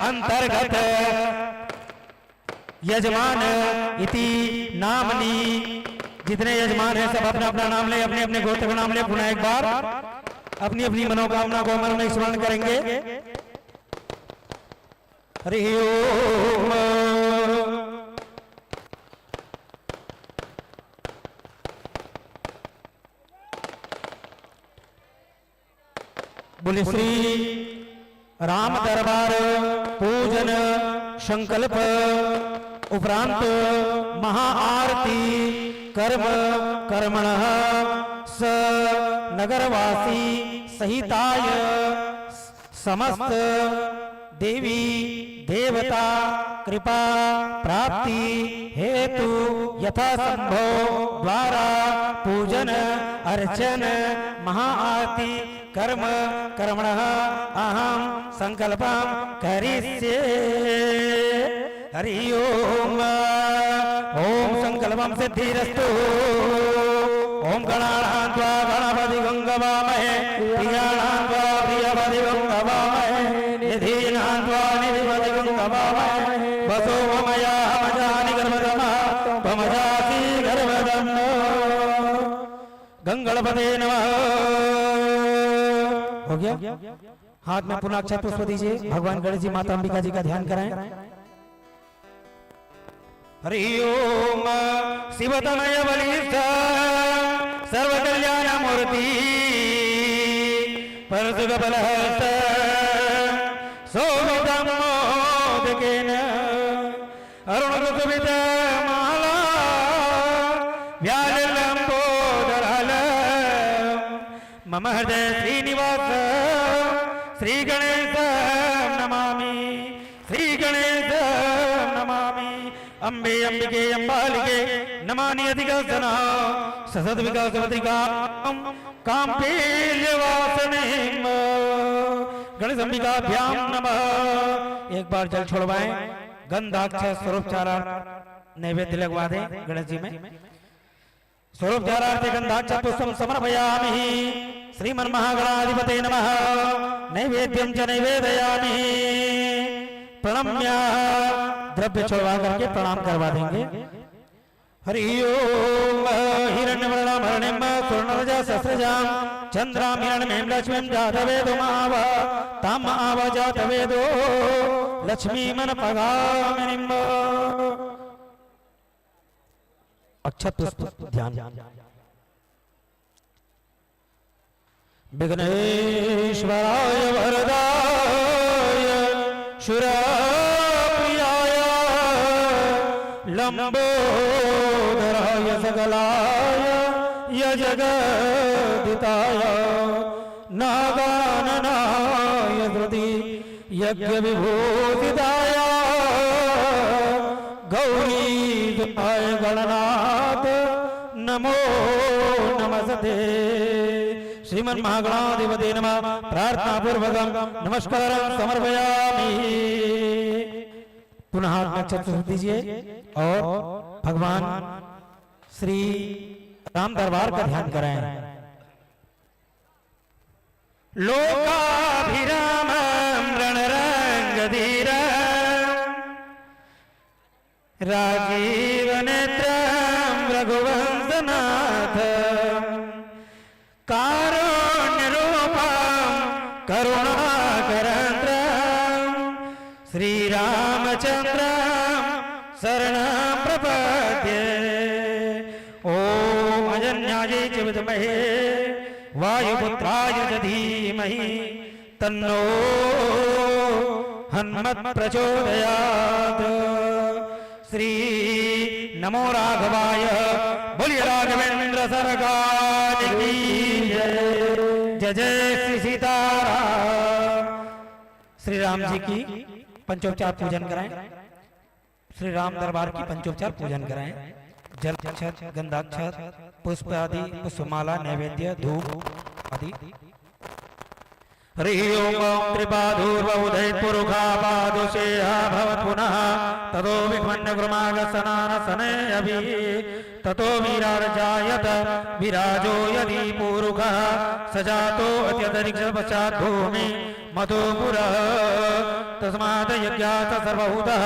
अंतर्गत यजमान इति नामनी। जितने यजमान हैं, सब अपना अपना नाम ले, अपने अपने गोत्र का नाम ले। पुनः एक बार अपनी अपनी मनोकामना को मन में स्मरण करेंगे। हरि ओम। बोले, श्री राम दरबार पूजन संकल्प उपरांत महाआरती कर्म कर्मणः स नगरवासी सहिताय समस्त देवी देवता कृपा प्राप्ति हेतु यथासंभव द्वारा पूजन अर्चन महाआरती कर्म कर्मणः अहम संकल्पम करिष्ये। हरि ओम। ओम संकल्पम सिद्धिरस्तु। ओम गणानां त्वा गणपतिं गवामहे, प्रियाणां त्वा प्रियपतिं गवामहे, निधीनां त्वा निधिपतिं गवामहे। वसो मम यामजानि गर्भतमा, त्वमजासि गर्भतन्नो। गंगणपते नमः। हो गया? हाथ में पुनः अक्षत पुष्प दीजिए, भगवान गणेश जी, माता अंबिका जी का ध्यान कराएं। हरि ओम। शिवतनय बलिष्ठ सर्व कल्याण मूर्ति परसुख बलहस्त शोभित मोदकेन अरुण सुशोभित माला व्याल लंबोदराल मम हृदय श्रीनिवास श्री गणेश नमामि। श्री गणेश नमामि। अम्बे अम्बिके अम्बालिके नमानि अधिकस्सना ससद्विकसवतिका काम्पील्यवासनिम। गणेश अंबिकाभ्याम नमः। एक बार जल छोड़वाएं, गंधाक्ष स्वरूपचारा नैवेद्य लगवा दें गणेश जी में। स्वरूपचारार्थे गंधाक्ष पुष्पम समर्पयामि। श्रीमन्महागणाधिपते नमः। नैवेद्यम च नैवेदयामि। प्रणम्य द्रव्य छोड़वा करके प्रणाम करवा देंगे। हरि ओम। हिरण्यवर्णाम हरिणीम स्वर्णरजसहस्रजाम चंद्राम हिरण्यमयीम लक्ष्मीम जातवेदो माव ताम आव जातवेदो लक्ष्मीमन पगामिनीम। अक्षत पुष्प ध्यान। विघ्नेश्वराय वरदाय सुरप्रियाय लंबोदराय सकलाय जगदिताय नागाननाय श्रुति यज्ञ विभूषिताय गौरी गणनाथ नमो नमस्ते। श्रीमन्महागणाधिपतये नमः। प्रार्थनापूर्वकं नमस्कारं समर्पयामि। पुनः हाथ में अक्षत दीजिए और भगवान श्री राम दरबार का ध्यान कराएं। लोकाभिरामं रणरङ्गधीरं राजीवनेत्रं रघुवंशनाथं कारुण्यरूपं करुणाकरन्तं श्रीरामचन्द्रं शरणं प्रपद्ये। ॐ अजन्यायै च विद्महे वायुपुत्राय च धीमहि तन्नो हनुमत् प्रचोदयात्। श्री नमो राघवाय, बोलिए राघवेंद्र सरकार की जय। जय जय श्री सीताराम। श्री राम जी की पंचोपचार पूजन कराएं। श्री राम दरबार की पंचोपचार पूजन कराएं। जल अक्षत, गंधाक्षत, पुष्प आदि, पुष्पमाला, नैवेद्य, धूप आदि। हरि ओम। त्रिपादोर्बहुधैपुरुखापादोषेहा भवत पुनः ततो विमन्यकुर्मागस्नानसने अभि ततो विराजायत विराजो यदि पुरुखः स जातो अत्यन्तरिक्षपश्चाद्भूमि मधुपुरः। तस्मात् यज्ञात् सर्वभूतः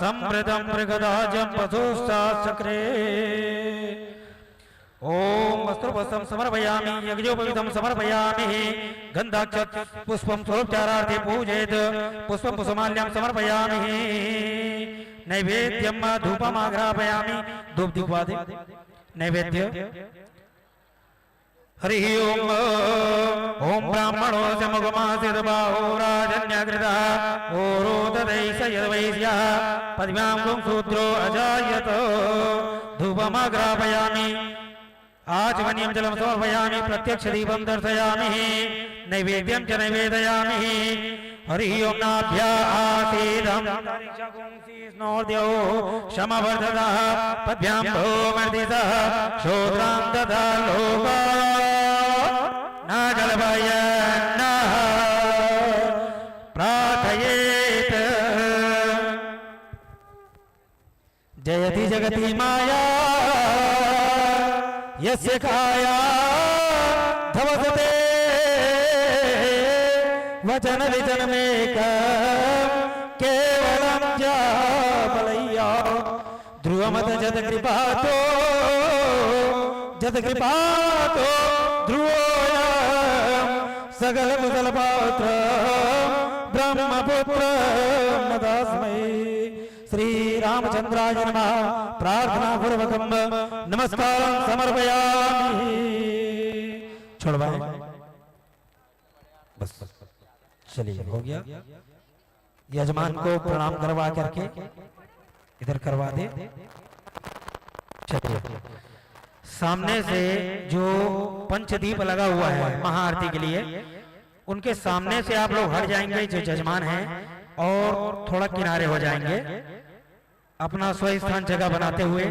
संवृतं मृगदाजं पशुश्चाचक्रे। ॐ वस्त्रोपसं समर्पयामि, यज्ञोपवीतं समर्पयामि, गन्धाक्षत पुष्पं स्वरोपचारार्थे पूजयेत्, पुष्पं पुष्पमाल्यां समर्पयामि, नैवेद्यं धूपमाघ्रापयामि, धूप दीपादि नैवेद्य। हरि ओम। ओम ब्राह्मणोऽस्य मुखमासीत् बाहो राजन्यागृतः। ओरोदधैष यद्वैश्यः पद्भ्यां गुं शूद्रो अजायत। धूपमाघ्रापयामि। आचमनीयं जलं समर्पयामि। प्रत्यक्ष दीपं दर्शयामि। नैवेद्यं च नैवेदयामि। हरि ओम। नाभ्या आसीदं विष्णोर्द्यौ समवर्धतः। पद्भ्यां भूमिर्दिशः श्रोत्रां तथा लोका न कल्पयन्नः प्रार्थयेत्। जयति जगति माया यस्य काया धवसते वचन विचन में केवलं जापलैया ध्रुवमत जत कृपातो जत कृपातो ध्रुवोऽयं सकल कुशल पात्र ब्रह्मपुत्र नदास्मै। श्री रामचंद्राय नमः। प्रार्थना पूर्वकम नमस्कारं समर्पयामि। छोड़वाएं। बस, चलिए, हो गया। यजमान को प्रणाम करवा करके इधर करवा दे। चलिए, सामने से जो पंचदीप लगा हुआ है महाआरती के लिए, उनके सामने से आप लोग हट जाएंगे, जो जजमान हैं, और थोड़ा किनारे हो जाएंगे, अपना स्वस्थान जगह बनाते हुए।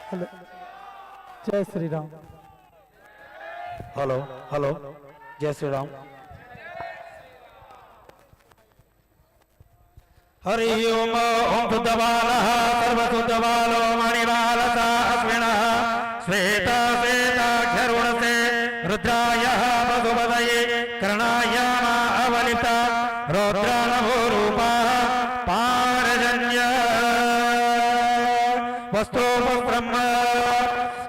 हेलो, जय श्री राम। हेलो, हेलो, जय श्री राम। हरि ओम। ओम शुद्धबालः सर्वशुद्धबालो मणिबालसा अश्विनः श्वेतश्वेताक्षरूणसे रुद्राय पशुपतये कर्णायामा अवलिप्ता रुद्रानभो रूपा पारजन्य वस्त्रोपक्रम।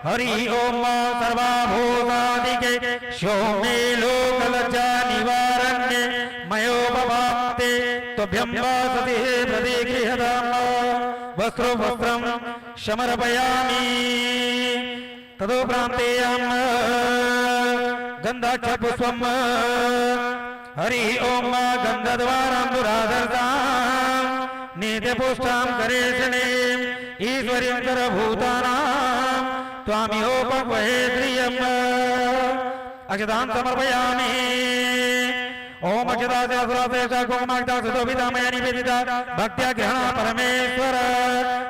हरि ओम। सर्वाभूतादिके शोमे लोकलज्जा निवारण्ये मयोपपाते तुभ्यं वासते प्रतिगृह्यतां वस्त्रोपक्रम समर्पयामि। ततो प्राप्ते अहं गन्धाक्षपुष्पं हरि ओम गन्धद्वारां दुराधर्तां ते पुष्टां करेषणीम् ईश्वरीं सर्वभूतानां त्वामिहोपह्वये श्रियम्। अक्षतां समर्पयामि। ॐ अक्षतां सहस्रां श्रेष्ठां कुङ्कुमाक्षतां सुशोभितां मया निवेदितां भक्त्या गृह्णातु परमेश्वर।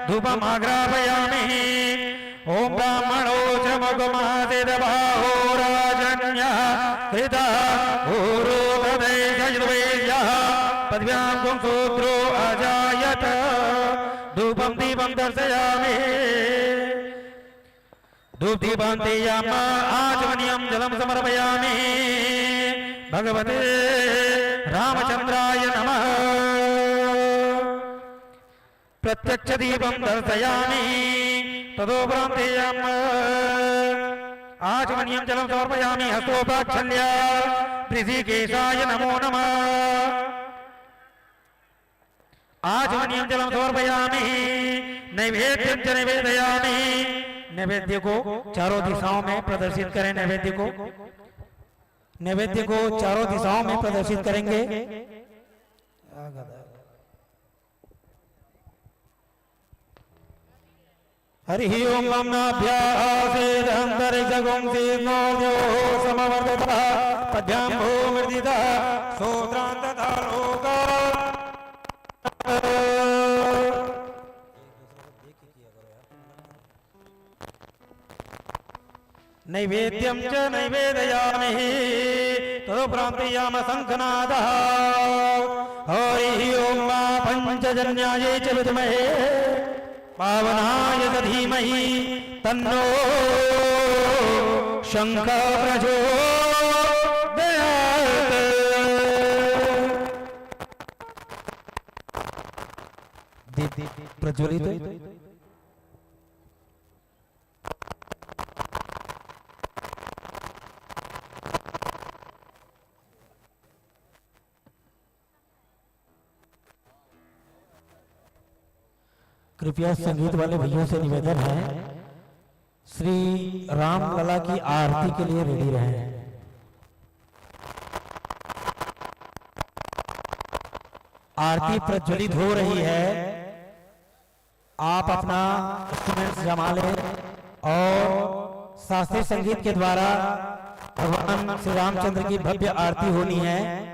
धूपम् आघ्रापयामि। ॐ ब्राह्मणो च मुखमासीत् बाहो राजन्यः कृतः ऊरू तथैष यजुर्वेद्यः पृथिव्यां पुंसूद्रो अजायत। धूपं दीपं दर्शयामि। धूप दीपं तेयाम आचमनीयं जलं समर्पयामि। भगवते रामचन्द्राय नमः। प्रत्यक्ष दीपं दर्शयामि। तदोपरान्ते अहम् आचमनीयं जलं समर्पयामि। हस्तोपाक्षल्य ऋषिकेशाय नमो नमः। आचमनीयं जलं समर्पयामि। नैवेद्यं च निवेदयामि। नैवेद्य को चारों दिशाओं में प्रदर्शित करें। नैवेद्य को, नैवेद्य को चारों दिशाओं में प्रदर्शित करेंगे। हरिः ओं। मम नाभ्याः आसीदन्तरिक्षगुंसीद्नोर्द्योः समवर्ततः पद्भ्यां भूमिरितितः सूत्रान्ततः लोकाः। नैवेद्यं च नैवेदयामि। तदोपरान्ते याम शङ्खनादः। हरिः ओं मा पञ्चजन्यायै च विद्महे पावनाय च धीमहि तन्नो शङ्खः प्रचोदयात्। दीप प्रज्वलित। कृपया संगीत वाले भइयों से निवेदन है, श्री रामलला की आरती के लिए ready रहें। आरती प्रज्वलित हो रही है, आप अपना instruments जमा लें और शास्त्रीय संगीत के द्वारा भगवान श्री रामचंद्र की भव्य आरती होनी है।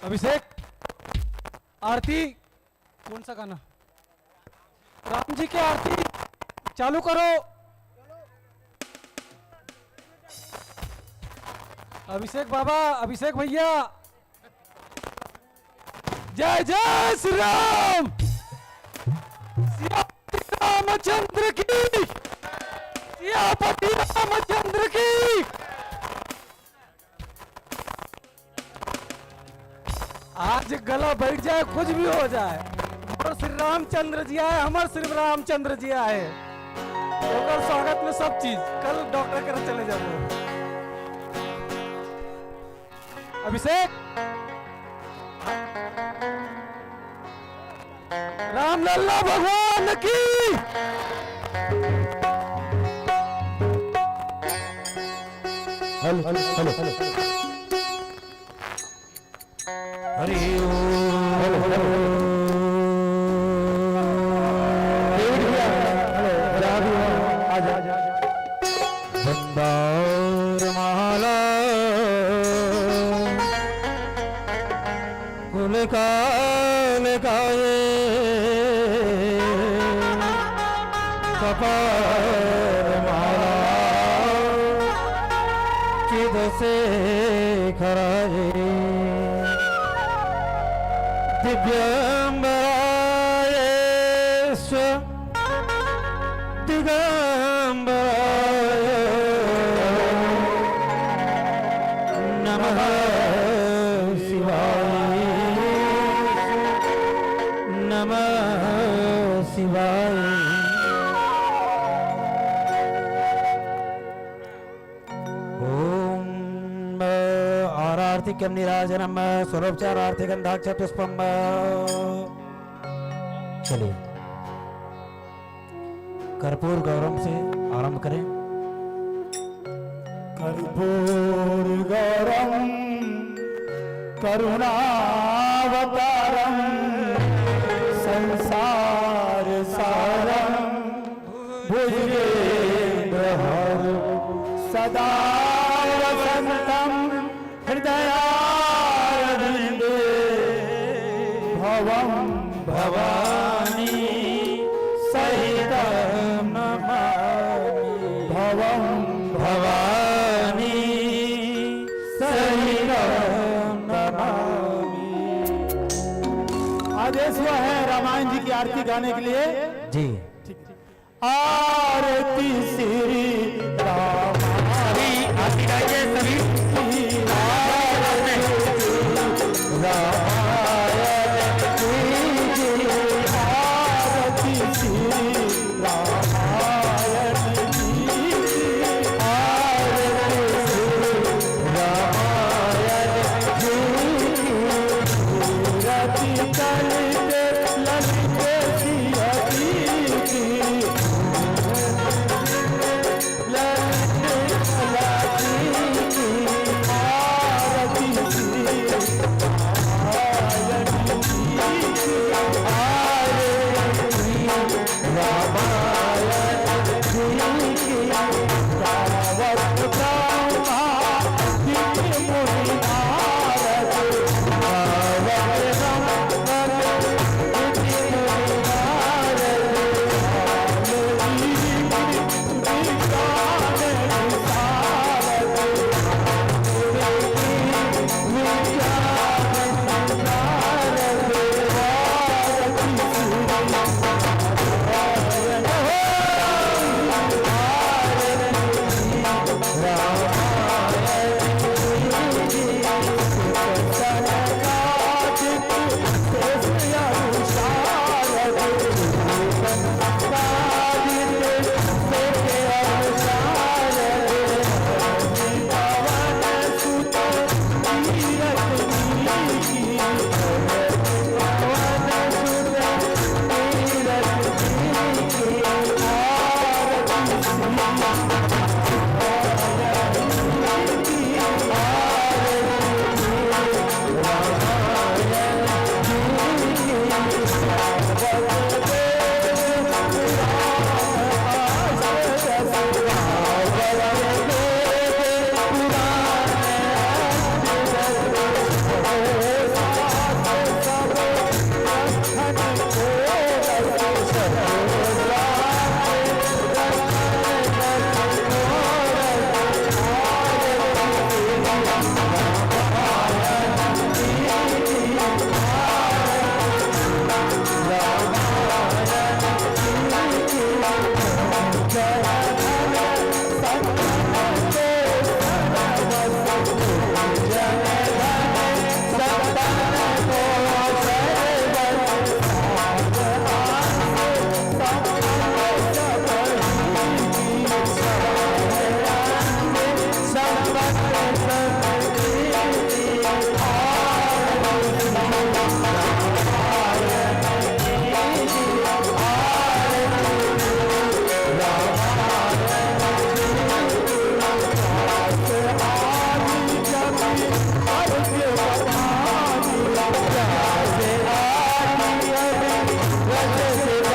अभिषेक, आरती, कौन सा गाना? राम जी की आरती चालू करो। अभिषेक बाबा, अभिषेक भैया, जय जय श्री राम। सियापति रामचंद्र की, सियापति रामचंद्र की। आज गला बैठ जाए, कुछ भी हो जाए, हमर श्री रामचंद्र जी आए, हमर श्री रामचंद्र जी आए। ओकर स्वागत में सब चीज। कल डॉक्टर कर चले जाबो। अभिषेक, रामलला भगवान की। Hello, hello, hello. Hari Om. Hello, hello. David भैया, हेलो, जहाँ भी हो, आ जाओ। वृंदावन माला कुल काल का ये कपाल माला चिद से खराजे दिव्यंबराय स्व दिगंबराय नमः शिवाय, नमः शिवाय। ओम आर आर आरतिकं नीराजनम्, स्वरोपचार आरतिगंधाक्ष पुष्पम्। चलिए, कर्पूर गौरम से आरंभ करें। कर्पूर गौरम करुणावतारम संसार सारम भुजगेन्द्र हर सदा वसंतम हृदयारविंदे भवम भवानी सहितम नमामि। भवम भवानी सहितम नमामि। आदेश हुआ है रामायण जी की आरती गाने के लिए। जी। आरती श्री राम। अभी आरती गाइए सभी। आरती रामायण की जय। आरती श्री रामायण की। आरती श्री रामायण की। रति कलित ललित सिया की। ललित कला की आरती श्री आरती। रामायण जी की। गावत ब्रह्मा जी मुनि नारद, गावत ब्रह्मा जी मुनि नारद, गावत जी विज्ञान विशारद, विज्ञान विशारद, आरती श्री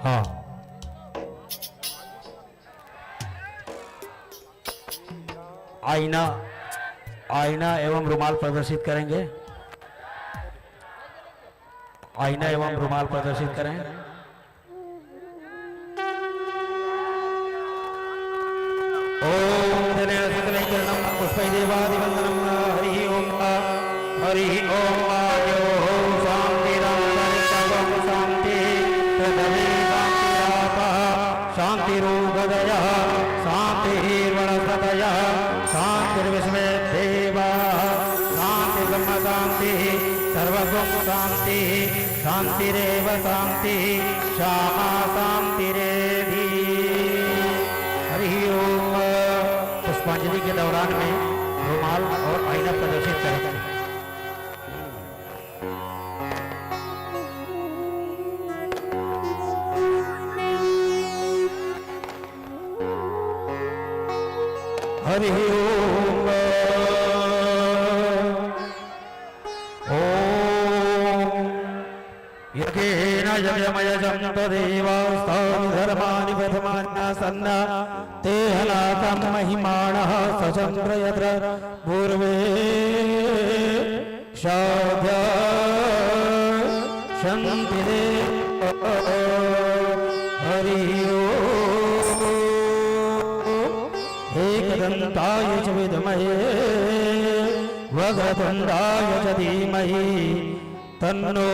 हाँ। आईना, आईना एवं रुमाल प्रदर्शित करेंगे। आईना एवं रुमाल प्रदर्शित करें। ओम जनेन सकलैः चरणं पुष्पैः देवादिवन्दनं। हरिः ओम। हरिः ओम। यो शांतिरन्तरिक्षं शांति, पृथिवी शांतिरापः शांतिरूपधयः शांतिर्वनस्पतयः शांतिर्विश्वे देवाः शांतिर्ब्रह्म शांतिः सर्वगुण शांतिः शांतिरेव शांतिः श्यामा शांतिरेधि। हरि ओम। पुष्पांजलि के दौरान में रुमाल और आईना प्रदर्शित करें। हरि ओम। ओम। यज्ञेन यज्ञमयजन्त देवास्तानि धर्माणि प्रथमान्यासन्ना ते हलाकं महिमानः सचन्द्र यत्र पूर्वे शाद्या शांति दे। हरि ओम। एकदंताय च विद्महे वक्रतुंडाय च धीमहि तन्नो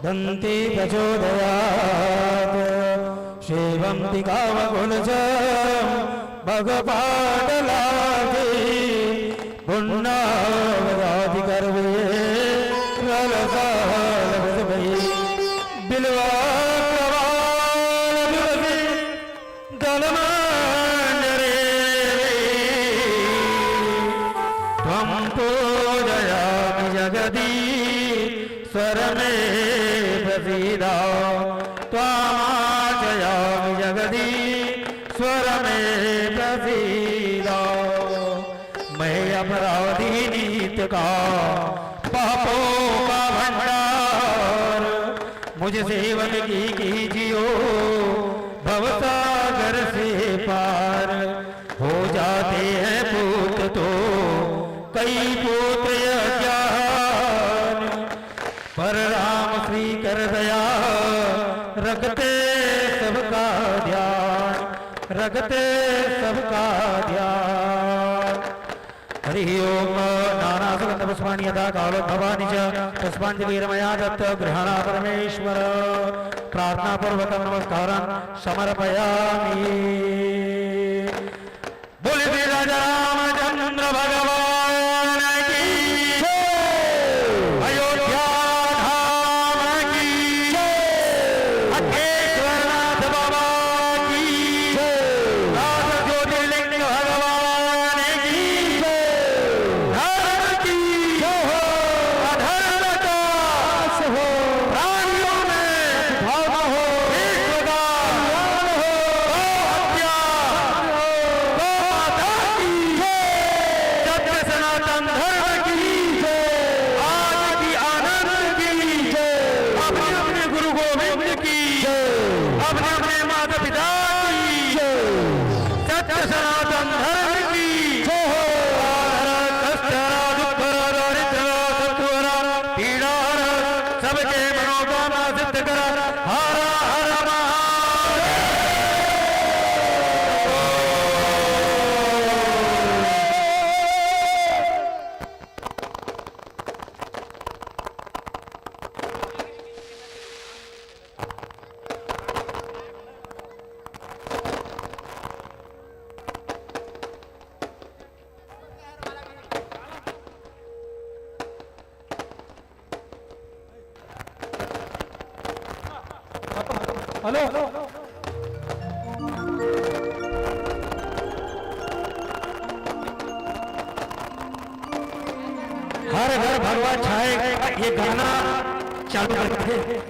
दंती प्रचोदयात्। सेवंती कावकुलज बगपाटलाती पुन्नावदाति करवे रलसालवसवै बिल्वाक्रवालविवसि दलमांजरे त्वं पूजयामि जगदीश्वर मे प्रसीद। त्वामाचयामि जगदीश्वर मे प्रसीद। मैं अपराधी नीत का पापों का भंडार, मुझ सेवक की कीजियो भवसागर से पार। हो जाते हैं पूत तो कई पूत अज्ञान, पर राम श्री कर दया रखते सबका ध्यान, रखते सबका ध्यान। हरि ओम। नाना सुगंध पुष्पाणि यथा कालोद्भवानि च पुष्पांजलिर्मया दत्त गृहाण परमेश्वर। प्रार्थना पूर्वक नमस्कार समर्पयामि। बोलिए श्री राजा रामचंद्र भगवान की जय। अयोध्या धाम की जय। अखेश्वरनाथ बाबा की जय। नाथ ज्योतिर्लिंग भगवान की जय। धर्म की जय हो। अधर्म का नाश हो। प्राणियों में भावना हो। विश्व का कल्याण हो। गौ हत्या हो। गौ माता की जय। सत्य सनातन धर्म की जय। आज की आनंद की जय। अपने अपने गुरु गोविंद की जय। अपने अपने माता पिता की जय। सत्य सनातन धर्म की जय हो। आदर कष्ट हरा, दुख हरा, दारिद्र हरा, शत्रु हरा, पीड़ा हरा, सबके मनोकामना सिद्ध करा। हर हर महादेव। हेलो। हर घर भगवा छाए, ये गाना चालू करते हैं।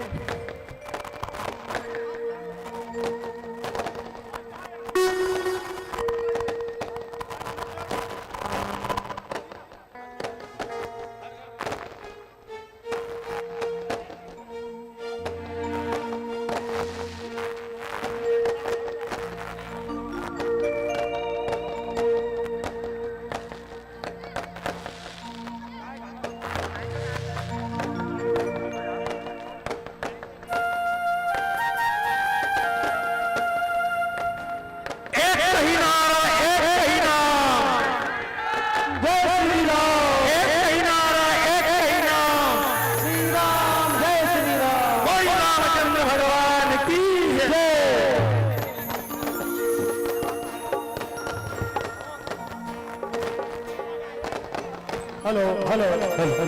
Hello, hello, hello.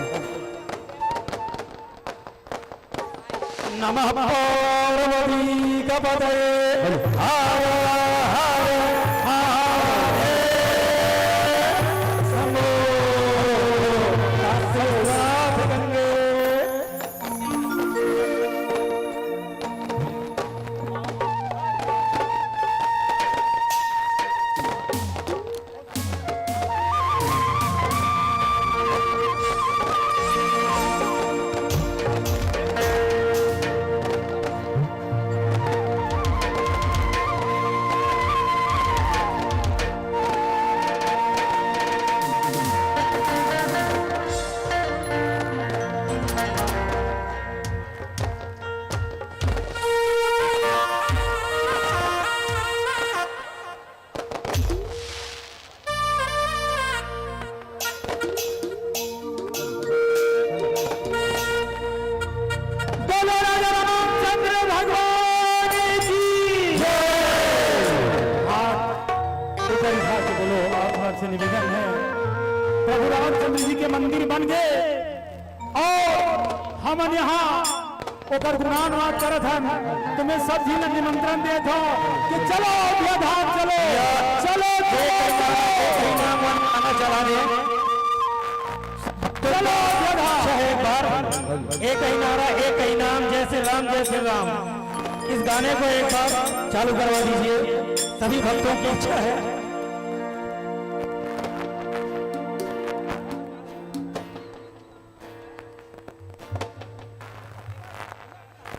नमः पार्वती का पतये। हर हर महादेव शंभो। साथ गंगे। बोलो राजा रामचंद्र भगवान की जय। हाथ ऊपर उठा के बोलो, आप हाथ से निवेदन है, प्रभु रामचंद्र जी के मंदिर बन गए और हमन यहाँ ओकर गुणानुवाद करत हन। तुम्हें सब झन ला निमंत्रण देत हौं कि चलो अयोध्या धाम चलो, या चलो, एक चलो, ही नारा, चलो। एक ही नाम मन गाना चला दे। तो चलो अयोध्या धाम। अच्छा है, एक बार एक ही नारा, एक ही नाम, जय श्री राम, जय श्री राम। इस गाने को एक बार चालू करवा दीजिए, सभी भक्तों की इच्छा है।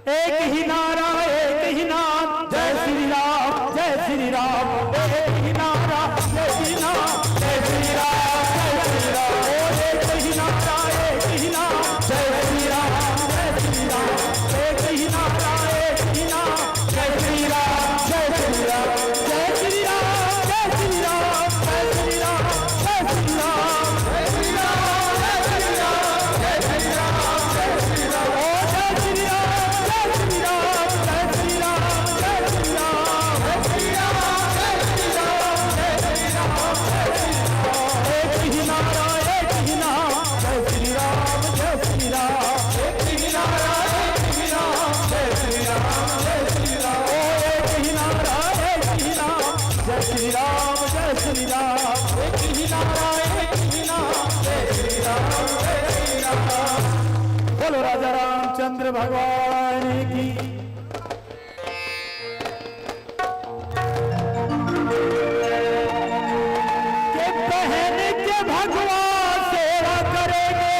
एक ही नारा, एक ही नाम, जय श्री राम, जय श्री राम। एक ही नारा, एक ही नाम, जय श्री राम, जय श्री राम। ओ, एक ही नारा, एक ही नाम, जय श्री राम, जय श्री राम। एक ही नारा, एक ही नाम, जय श्री राम, जय श्री राम। जय श्री राम, जय श्री राम, जय श्री राम। जय श्री राम, जय श्री राम, एक ही नारा, एक ही नाम, जय श्री राम, जय श्री राम। बोलो राजा रामचंद्र भगवान की। के पहन के भगवा सेवा करेंगे।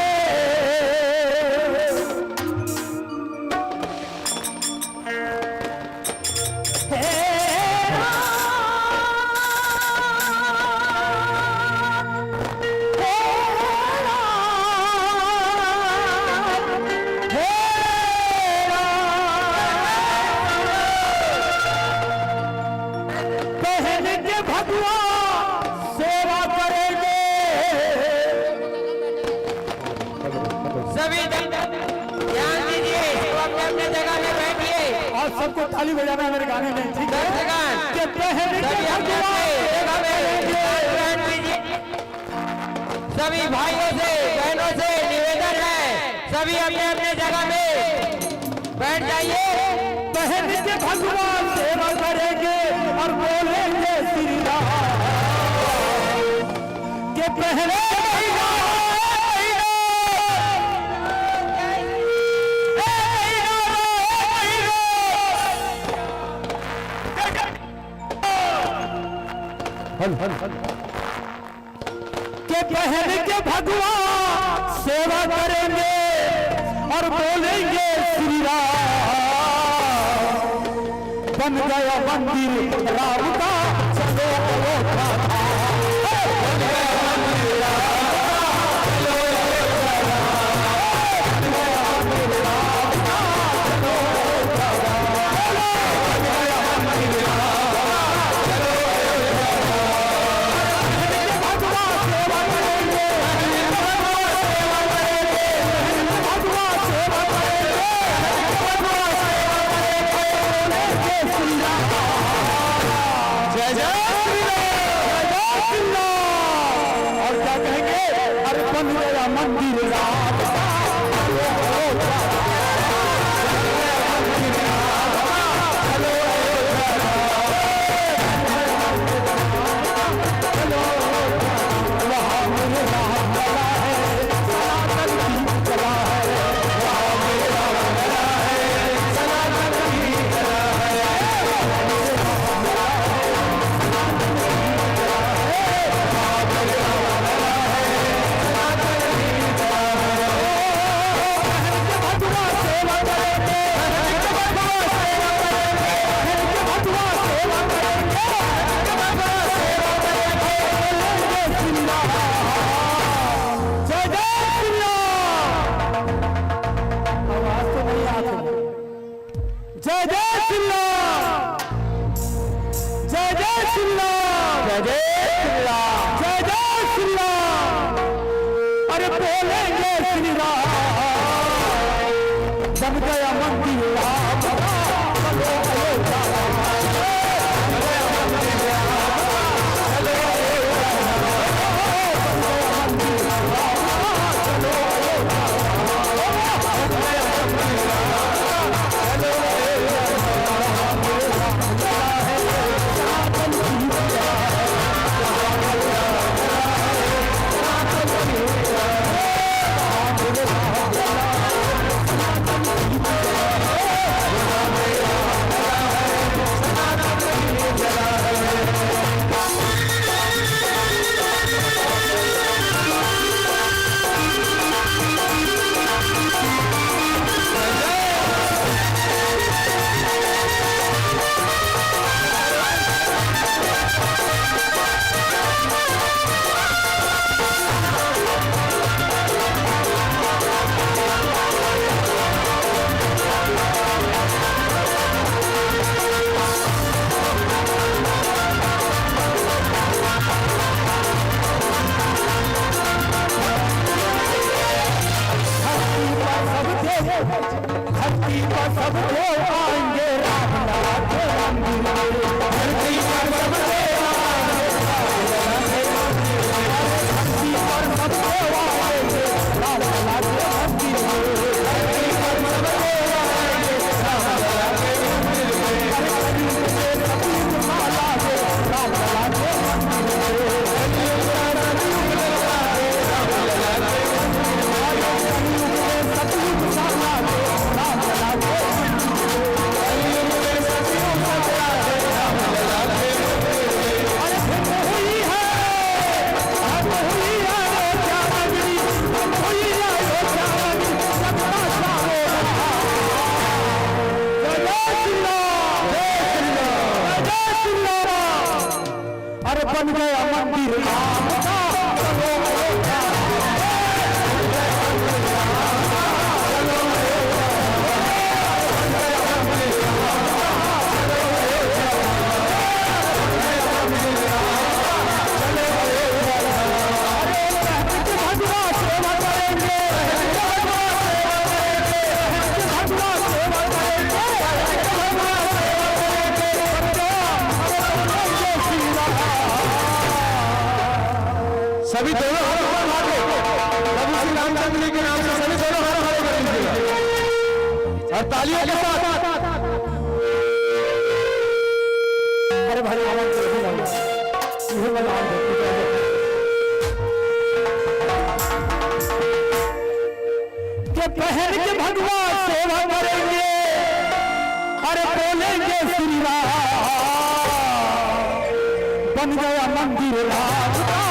हे राम, हे राम, हे राम। पहन के भगवा सेवा करेंगे। सभी ध्यान दीजिए, सब अपने अपने जगह में बैठिए। आज सबको ताली बजाना है मेरे गाने में, ठीक है? दस सेकंड। के पहन के सभी अपने भगवा अपने जगह में सेवा करेंगे। ध्यान दीजिए। सभी भाइयों से, बहनों से निवेदन है, सभी अपने अपने जगह में बैठ जाइए। पहन के भगवा सेवा करेंगे और बोलेंगे श्री राम। के पहन के भगवा हल, हल, हल। के पहन के भगवा सेवा करेंगे और बोलेंगे श्री राम। बन गया मंदिर राम का, चलो अयोध्या धाम। बन गया मंदिर राम का, चलो अयोध्या धाम। बन गया मंदिर राम का, चलो अयोध्या धाम। बन गया मंदिर राम का, चलो अयोध्या धाम। जय जय श्री राम। जय जय श्री राम। जय जय श्री राम। जय जय श्री राम। अरे बोलेंगे श्री राम, बन गया मंदिर राम का, चलो अयोध्या। धरती पर सब देव, धरती पर सब देव आएंगे राम लला के मंदिर में। धरती पर सब देव आएंगे, धरती पर सब देव आएंगे राम लला के मंदिर में। धरती पर सब देव आएंगे राम लला के मंदिर में। अरे कलयुग में सतयुग का लागे राम लला के मंदिर में। कलयुग में सतयुग का लागे राम लला के मंदिर में। अरे बन गया मंदिर राम का। सभी दोनों हाथ ऊपर उठा के प्रभु श्री रामचंद्र जी के नाम से सभी दोनों हाथ खड़े कर लीजिए और तालियों के साथ। अरे भाई, आवाज तो नहीं आ रही। ये वाला आवाज है। के पहन के भगवा सेवा करेंगे, अरे बोलेंगे श्री राम, बन गया मंदिर राम का।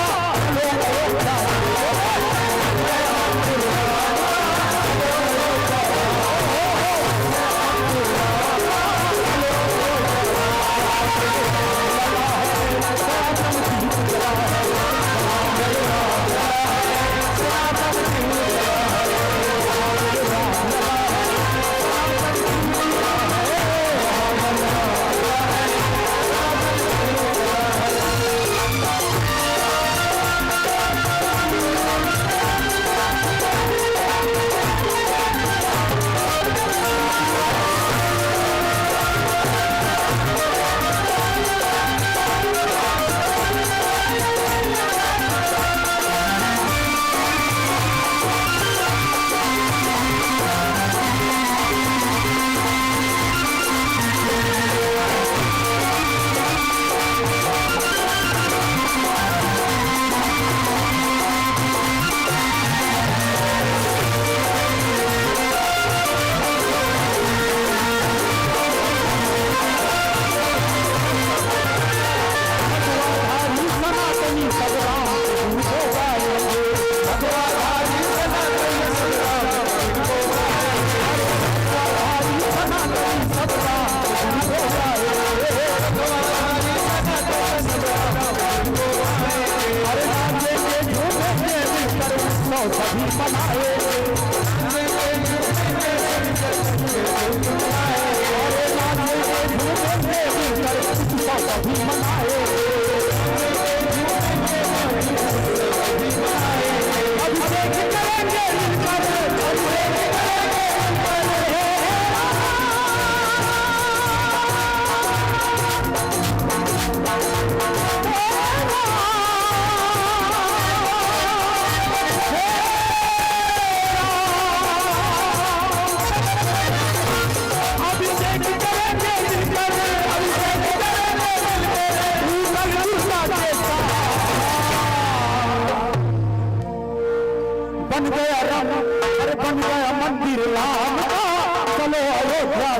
बोलो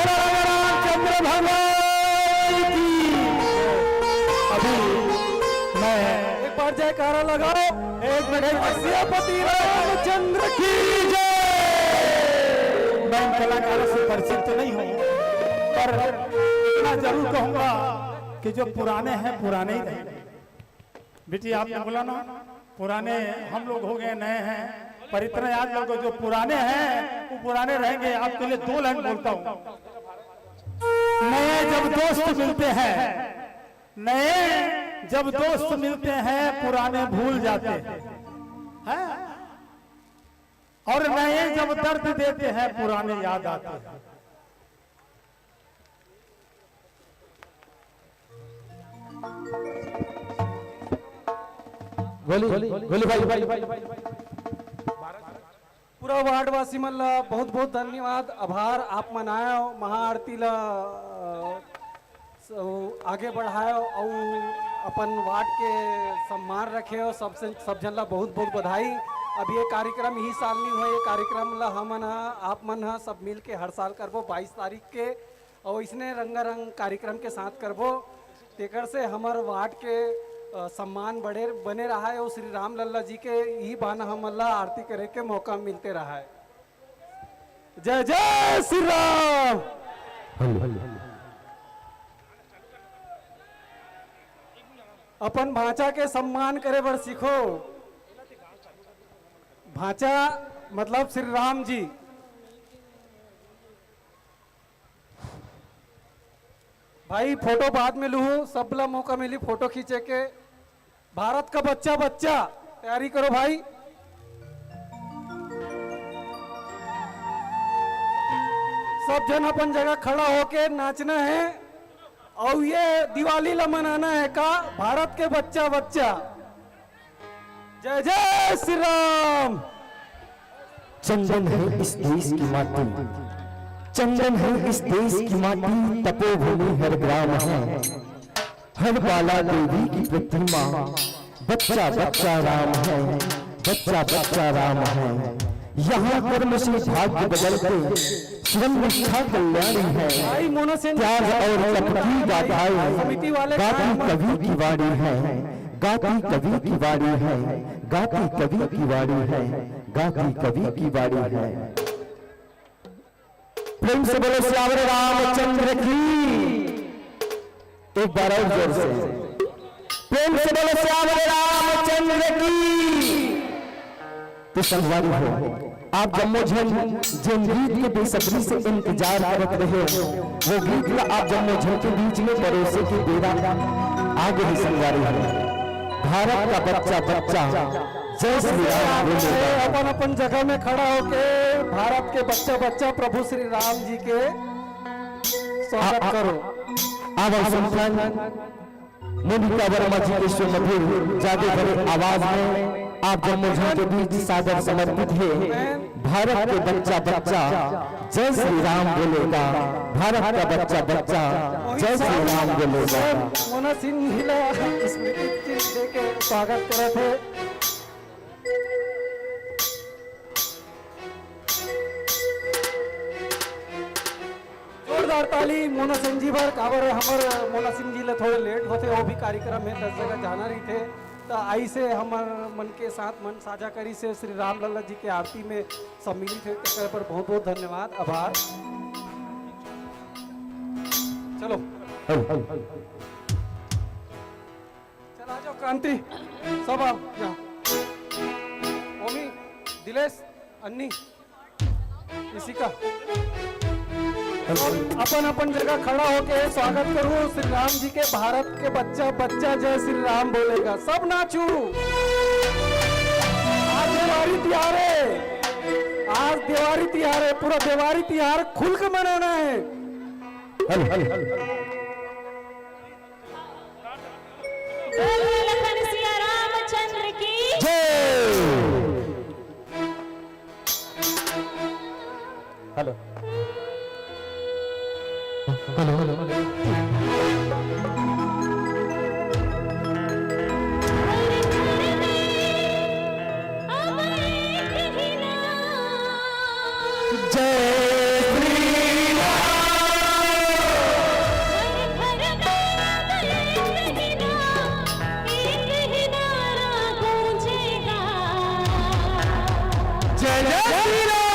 राम राम चंद्र भगवान की। अभी मैं एक बार जयकारा लगाओ। एक मिनट, सियापति रामचंद्र की जय। मैं इन कलाकारों से परिचित तो नहीं हूँ, पर इतना जरूर कहूंगा कि जो पुराने हैं, पुराने ही रहेंगे। बेटी, आपने बोला ना, पुराने हम लोग हो गए, नए हैं, पर इतना याद रखो, जो पुराने हैं, वो पुराने रहेंगे। आपके लिए दो लाइन बोलता हूँ। नए जब दोस्त मिलते हैं, नए जब दोस्त मिलते हैं, पुराने भूल जाते हैं, हैं? और नए जब दर्द देते हैं, पुराने याद आते हैं। गोली, गोली भाई, भाई, भाई। पूरा वार्ड वासी मन ला बहुत बहुत धन्यवाद, आभार। आप मन आए हो, महाआरती ला, अ, स-, आगे बढ़ाए हो और अपन वार्ड के सम्मान रखे हो। सबसे, सब जन ला बहुत बहुत बधाई। अब ये कार्यक्रम इही साल नहीं हुआ, ये कार्यक्रम ला हमन ह, आप मन ह सब मिल के हर साल करबो बाईस तारीख के, और इसने रंगारंग कार्यक्रम के साथ करबो। तेकर से हमर वार्ड के, अ, सम्मान बढ़े, बने रहा है और श्री राम लल्ला जी के ही बहाना हमन ला आरती करे के मौका मिलते रहा है। जय जय श्री राम। हेलो। अपन भांचा के सम्मान करे बर सीखो। भांचा मतलब श्री राम जी। भाई, फोटो बाद में लूहू, सब ला मौका मिली फोटो खींचे के। भारत का बच्चा, बच्चा, तैयारी करो भाई। सब जन अपन जगह खड़ा होके नाचना है और ये दिवाली ला मनाना है का, भारत के बच्चा, बच्चा। जय जय श्री राम। चंदन है इस देश की माटी, चंदन है इस देश की माटी, तपोभूमि हर ग्राम है। हर बाला देवी की प्रतिमा, बच्चा बच्चा राम है, बच्चा बच्चा राम है। यहाँ कर्म से भाग्य बदलते, श्रम निष्ठा कल्याणी है। भाई मोना सेन जी, त्याग और तप की गाथाएं समिति वाले गाती कवि की वाणी है, गाती कवि की वाणी है, गाती कवि की वाणी है, गाती कवि की वाणी है। प्रेम से बोलो सियावर रामचंद्र की। एक बार और जोर से प्रेम से बोलो सियावर रामचंद्र की। तो संगवारी हो, आप जम्मो झन जेन गीत के बेसब्री से इंतजार करत रहे, वो गीत ला आप जम्मो झन के बीच में परोसे के बेरा आगे ही संगवारी हो। भारत का बच्चा, बच्चा जय श्री राम बोले। अपन अपन जगह में खड़ा होके भारत के बच्चा, बच्चा प्रभु श्री राम जी के स्वागत आ, आ, करो। आवा संतान। मोनिका वर्मा जी के सुमधुर जादू भरे आवाज में आप जम्मो झन के बीच सादर समर्पित है। भारत के बच्चा, बच्चा जय श्री राम बोलेगा। भारत का बच्चा, बच्चा जय श्री राम बोलेगा। मोना सिंह जी ला स्मृति चिन्ह देके स्वागत करत है। जोरदार ताली मोना सिंह जी बर। काबर हमर मोना सिंह जी ला थोड़ा लेट होथे, वो भी कार्यक्रम में दस जगह जाना रहिथे, त आई से हमर मन के साथ मन साझा करी से श्री राम लल्ला जी के आरती में सम्मिलित हे, तेकर पर बहुत बहुत धन्यवाद, आभार। चलो। चल आ जाओ क्रांति, सब आओ यहाँ। ओमी, दिलेश, अन्नी, इशिका। अपन अपन जगह खड़ा होके स्वागत करूं श्री राम जी के। भारत के बच्चा बच्चा जय श्री राम बोलेगा, सब नाचू। आज देवारी तिहार है, आज देवारी तिहार है, पूरा देवारी तिहार खुल के मनाना है। Hello, hello, hello. बोलो लखन सिया रामचंद्र की। जय। हेलो। Hello, hello, hello. जय श्री राम। जय जय श्री राम।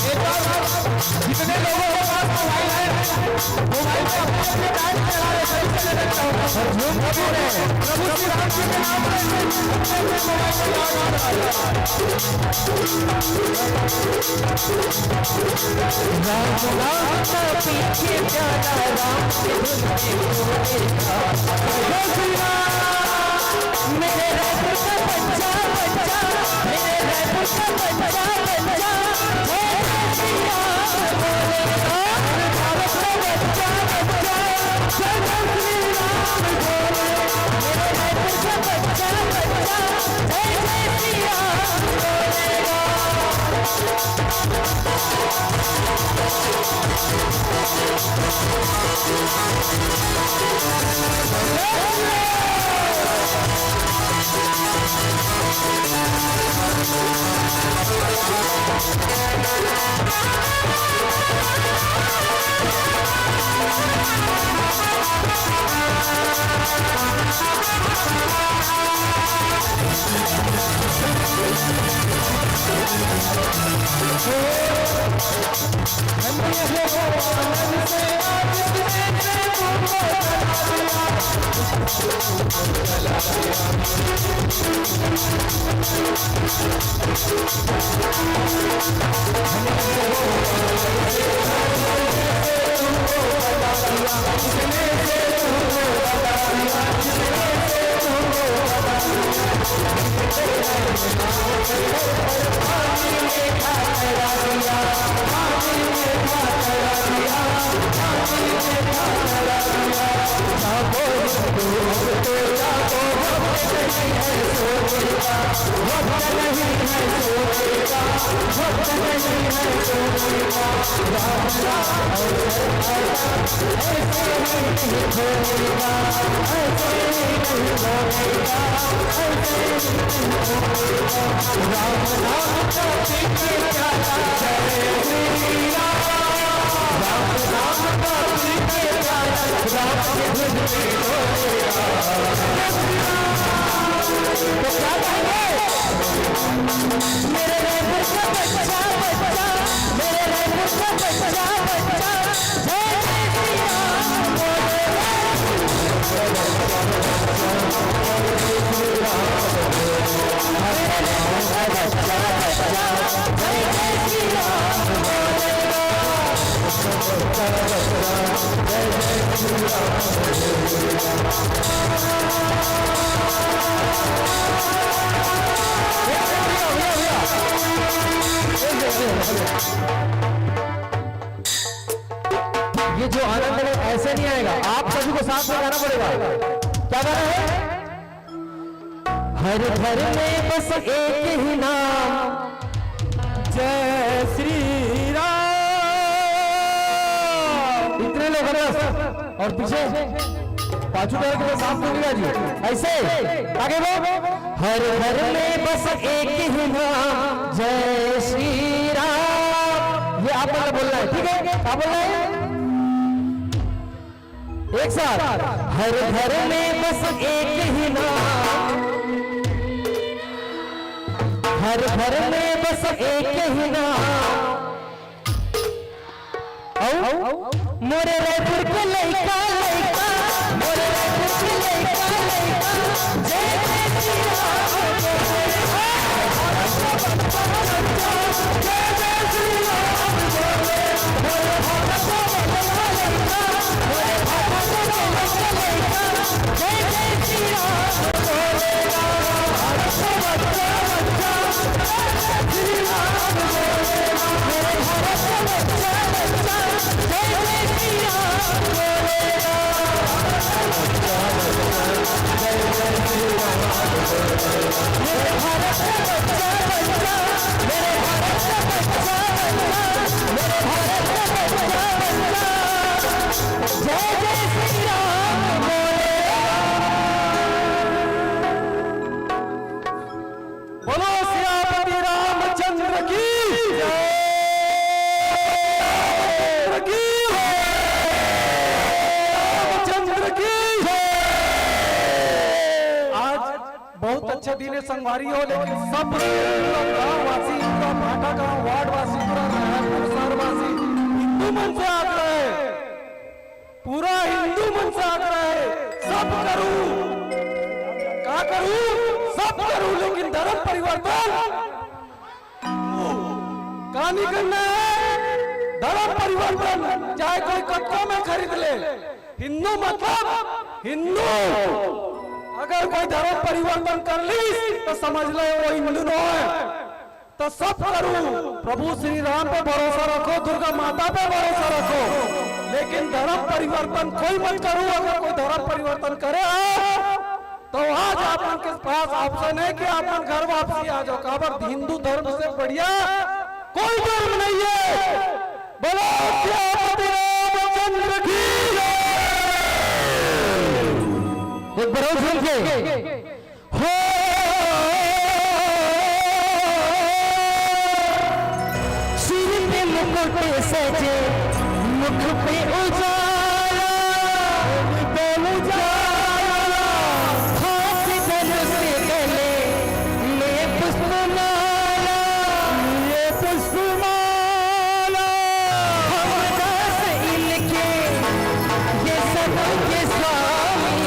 एक बार जितने लोगों के पास मोबाइल है, मोबाइल पे अपने अपने बैग में लगा ले, सही से ले सकता हूँ। प्रभु श्री राम जी के नाम से अपने अपने मोबाइल में लगा लो। राम नाम का पीछे प्यारा राम से दुनिया को देखा। मेरे राम का बच्चा, बच्चा, मेरे राम का बच्चा, बच्चा। ये जो आनंद है, ऐसे नहीं आएगा, आप सभी को साथ में गाना पड़ेगा। क्या गाना है? हर घर में बस एक ही नाम, जय श्री राम। इतने लोग बस, और पीछे पाछू पैर के साथ में भी आ जाइए। ऐसे आगे वो, हर घर में बस एक ही नाम, जय श्री राम। ये आप मतलब बोलना है, ठीक है? क्या बोलना है? एक साथ। हर घर में बस एक ही नाम, हर घर में बस एक ही नाम। औ? मोरे रायपुर के लइका, लइका, मोरे रायपुर के लइका, लइका, जय जय श्री राम। बोलो सियापति रामचंद्र की जय। रामचंद्र की जय। आज बहुत अच्छा दिन है संगवारी हो, लेकिन सब पूरा गांव वासी, पूरा भाटा गांव वार्ड वासी, पूरा रायपुर शहर वासी हिंदू मन से आग्रह है, पूरा हिंदू मन से आग्रह है, सब करू, का करू, सब करू, लेकिन धर्म परिवर्तन का नहीं करना है? धर्म परिवर्तन चाहे कोई कतको में खरीद ले, हिंदू मतलब हिंदू। अगर कोई धर्म परिवर्तन कर ली तो समझ ले वो हिंदू नो है। तो सब करू, प्रभु श्री राम पे भरोसा रखो, दुर्गा माता पे भरोसा रखो, लेकिन धर्म परिवर्तन कोई मत करू। अगर कोई धर्म परिवर्तन करे हो तो आज आप मन के पास ऑप्शन है कि आप मन घर वापसी आ जाओ। काबर हिंदू धर्म से बढ़िया कोई धर्म नहीं है। बोलो सियापति रामचंद्र की जय। एक बार और झूम के। हो सिर पे मुकुट सजे, मुख पे उजाला, मुख पे उजाला, हाथ धनुष गले में पुष्पमाला, ये पुष्पमाला। हम दास इनके, ये सब के स्वामी।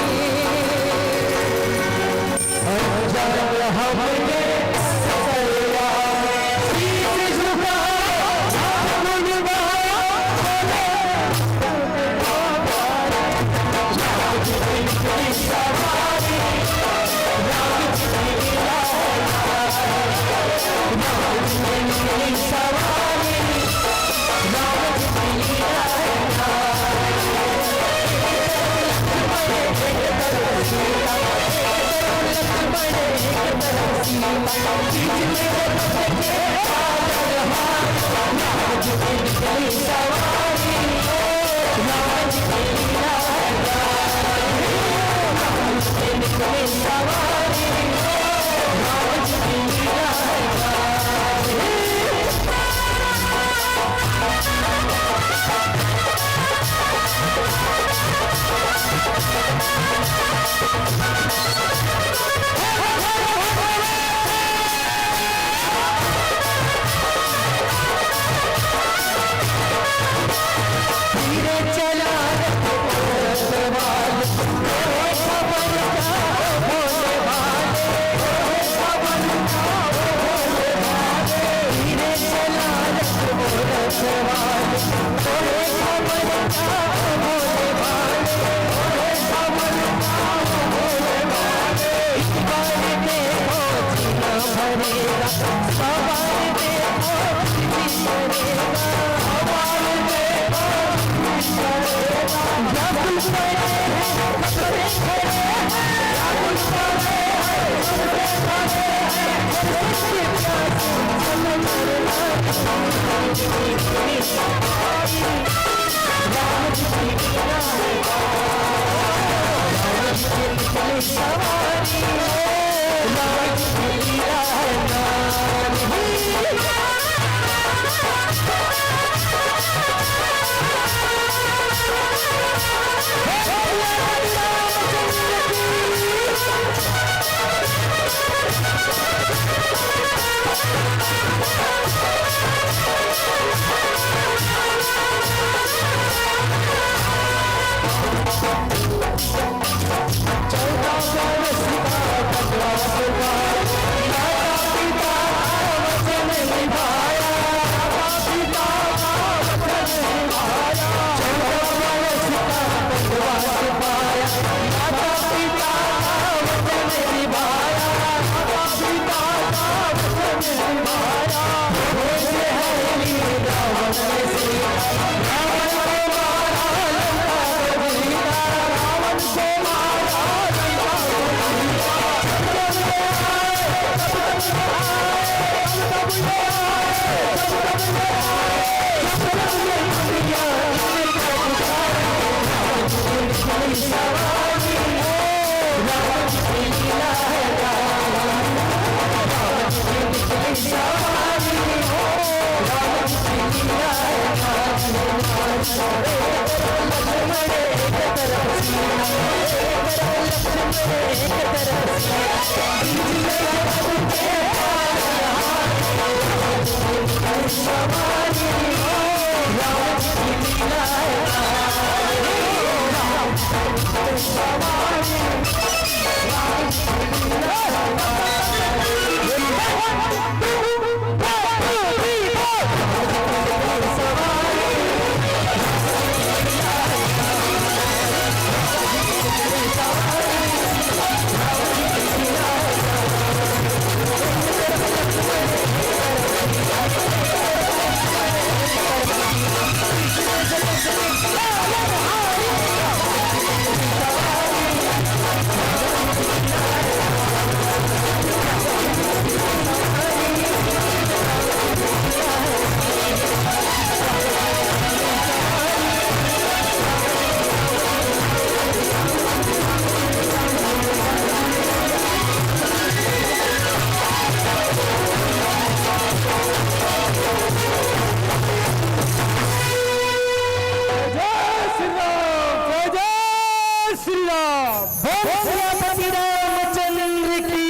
जय श्री राम, जय जय श्री राम। बोल सियापति रामचंद्र की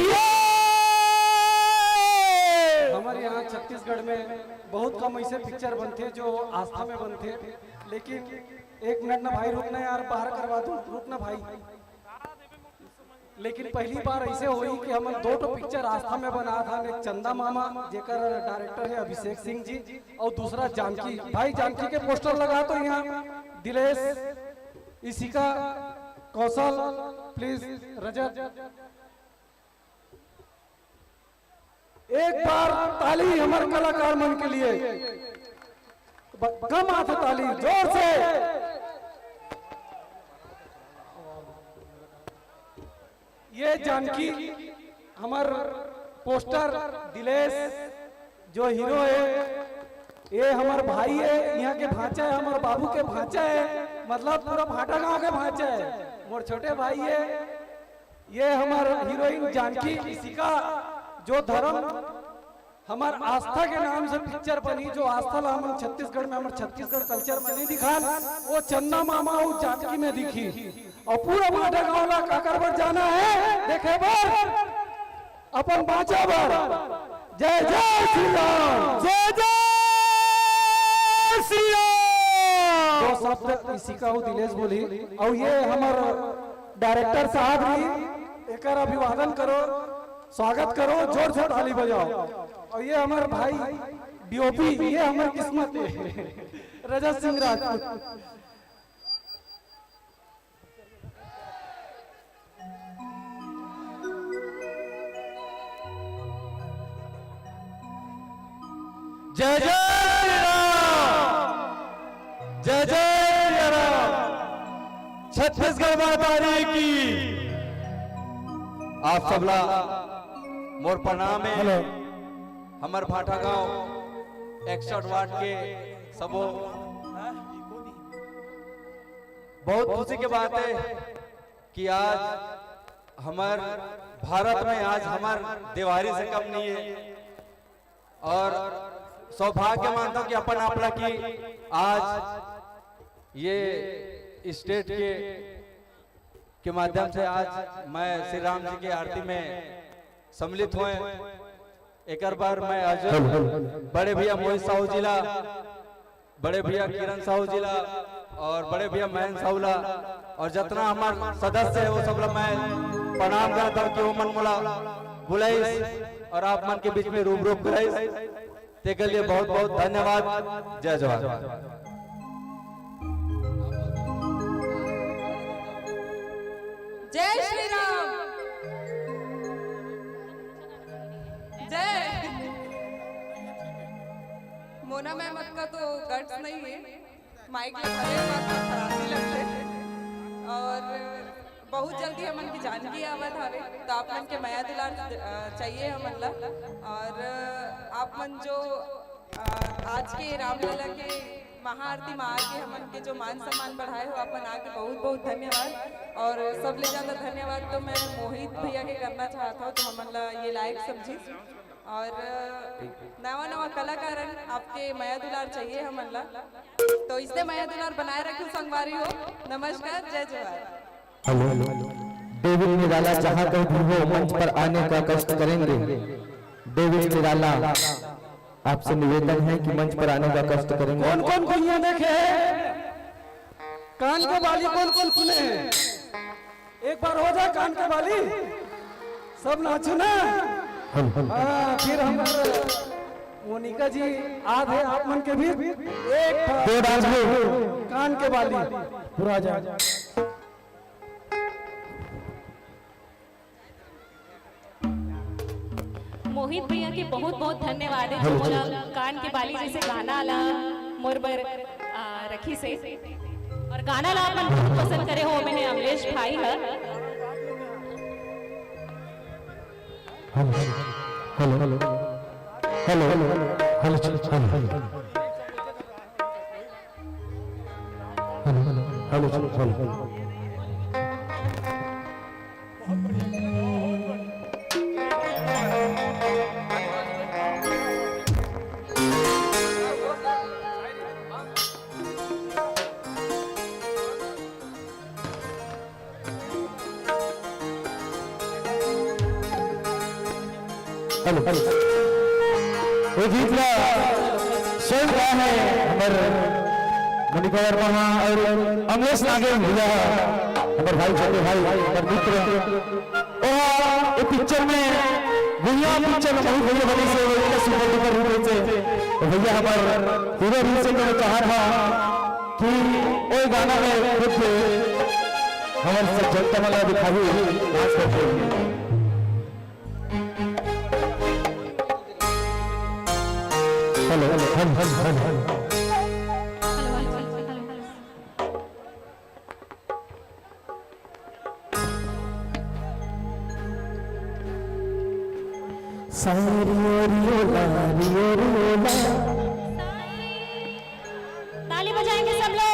जय। हमारे यहाँ छत्तीसगढ़ में बहुत कम ऐसे पिक्चर बनथे जो आस्था में बनथे, लेकिन एक मिनट ना भाई, रुक ना यार, बाहर करवा दो, रुक ना भाई। लेकिन पहली बार ऐसे होई कि हमन दो ठो पिक्चर आस्था में बनात हन, एक चंदा मामा जेकर डायरेक्टर है अभिषेक सिंह जी, और दूसरा जानकी। भाई, जानकी के पोस्टर लगा तो यहाँ दिलेश, इशिका, कौशल, प्लीज, रजत। एक बार ताली हमर कलाकार मन के लिए। ब-, कम आथे ताली, जोर से। ये जानकी, हमर पोस्टर, दिलेश जो हीरो है, ये हमर भाई है, यहाँ के भांचा है, हमर बाबू के भांचा है, मतलब पूरा भाटा गांव के भांचा है, मोर छोटे भाई है। ये हमर हीरोइन जानकी, इशिका जो धर्म हमर आस्था के नाम से पिक्चर बनी, जो आस्था ला हमन छत्तीसगढ़ में, हमर छत्तीसगढ़ कल्चर में नहीं दिखान, वो चंदा मामा अउ जानकी में दिखी। अउ पूरा भाटा गांव ला काकर बर जाना है देखे बर, अपन बांचा बर। जय जय श्री राम, जय जय श्री राम। दो शब्द इशिका अउ दिलेश बोली, अउ ये हमर डायरेक्टर साहब भी, एकर अभिवादन करो, स्वागत करो, जोर से ताली बजाओ। अउ ये हमर भाई डीओपी, ये हमर किस्मत है। रजत सिंह राजपूत। जय जय श्री राम, जय जय श्री राम, छत्तीसगढ़ महतारी की। आप सबला मोर प्रणाम है। हेलो। हमर भाटा गांव इकसठ वार्ड के सबो, बहुत खुशी के बात है कि आज हमर भारत में आज हमर देवारी से कम नहीं है। और सौभाग्य मानता हूं कि अपन आप ला कि आज ये स्टेट के, के माध्यम से आज मैं श्री राम जी की आरती में सम्मिलित होए। एकर बर मैं आज हेलो, हेलो। बड़े भैया मोहित साहू जी ला, बड़े भैया किरण साहू जी ला और बड़े भैया मयंक साहू ला और जितना हमार सदस्य है वो सब ला मैं प्रणाम करता हूँ कि वो मन मोला बुलाइस और आप मन के बीच में रूबरू कराइस। तेकर लिए बहुत बहुत धन्यवाद। जय जवान। जय श्री राम। जय। मोना मैम, आपका तो गट्स नहीं है, माइक ले भले बात में खराबी लगते। और बहुत जल्दी हमन की जानकी आवत हवे, तो आप मन के मया दुलार, अ, चाहिए हमन ला। और, अ, आप मन जो, अ, आज के रामलला के महाआरती में आके हमन के जो मान सम्मान बढ़ाए हो, आप मन आके बहुत बहुत धन्यवाद। और सबले ज्यादा धन्यवाद तो मैं मोहित भैया के करना चाहत हूँ, जो हमन ला ये लायक समझी। और नवा नवा कलाकारन, आपके मया दुलार चाहिए हमन ला, तो इसने मया दुलार बनाए रखो संगवारी हो। नमस्कार, जय जोहार। Hello, hello. डेविड निराला, जहाँ कहीं भी हो, मंच पर आने का कष्ट करेंगे। डेविड निराला, आपसे निवेदन है कि मंच पर आने का कष्ट करेंगे। कौन कौन भुइयां देखे हैं? कान के बाली कौन कौन सुने हैं? एक बार हो जाए कान के बाली, सब नाचो ना। हाँ, फिर हम मोनिका जी आधे आप मन के भी एक बार दो डांस भी। कान के बाली पूरा आ जाए। मोहित भैया के बहुत बहुत धन्यवाद है, जो मोला कान के बाली जैसे गाना ला मोर बर, आ, रखिस हे। और गाना ला अपन बहुत पसंद करे हो, मैंने अमलेश भाई है। Hello, hello, hello, hello, hello, hello, hello. Hello, hello. ये गीत ला स्वयं गाए हैं हमर मोनिका वर्मा हा और अमलेश नागेश भैया, हमर भाई, छोटे भाई, हमर मित्र। ओहा ये पिक्चर में, भुइयां पिक्चर में मोहित भैया बने से, वो इतना सुपर डुपर हिट से, तो भैया हमर हीरो भी से कहना चाहत हा कि ओए गाना में खुद हमर सब जनता मन ला दिखाही नाच करके। Hello, hello, hello, hello, hello. सारी ओरी ओला, री ओरी ओला। ताली बजाएंगे सब लोग।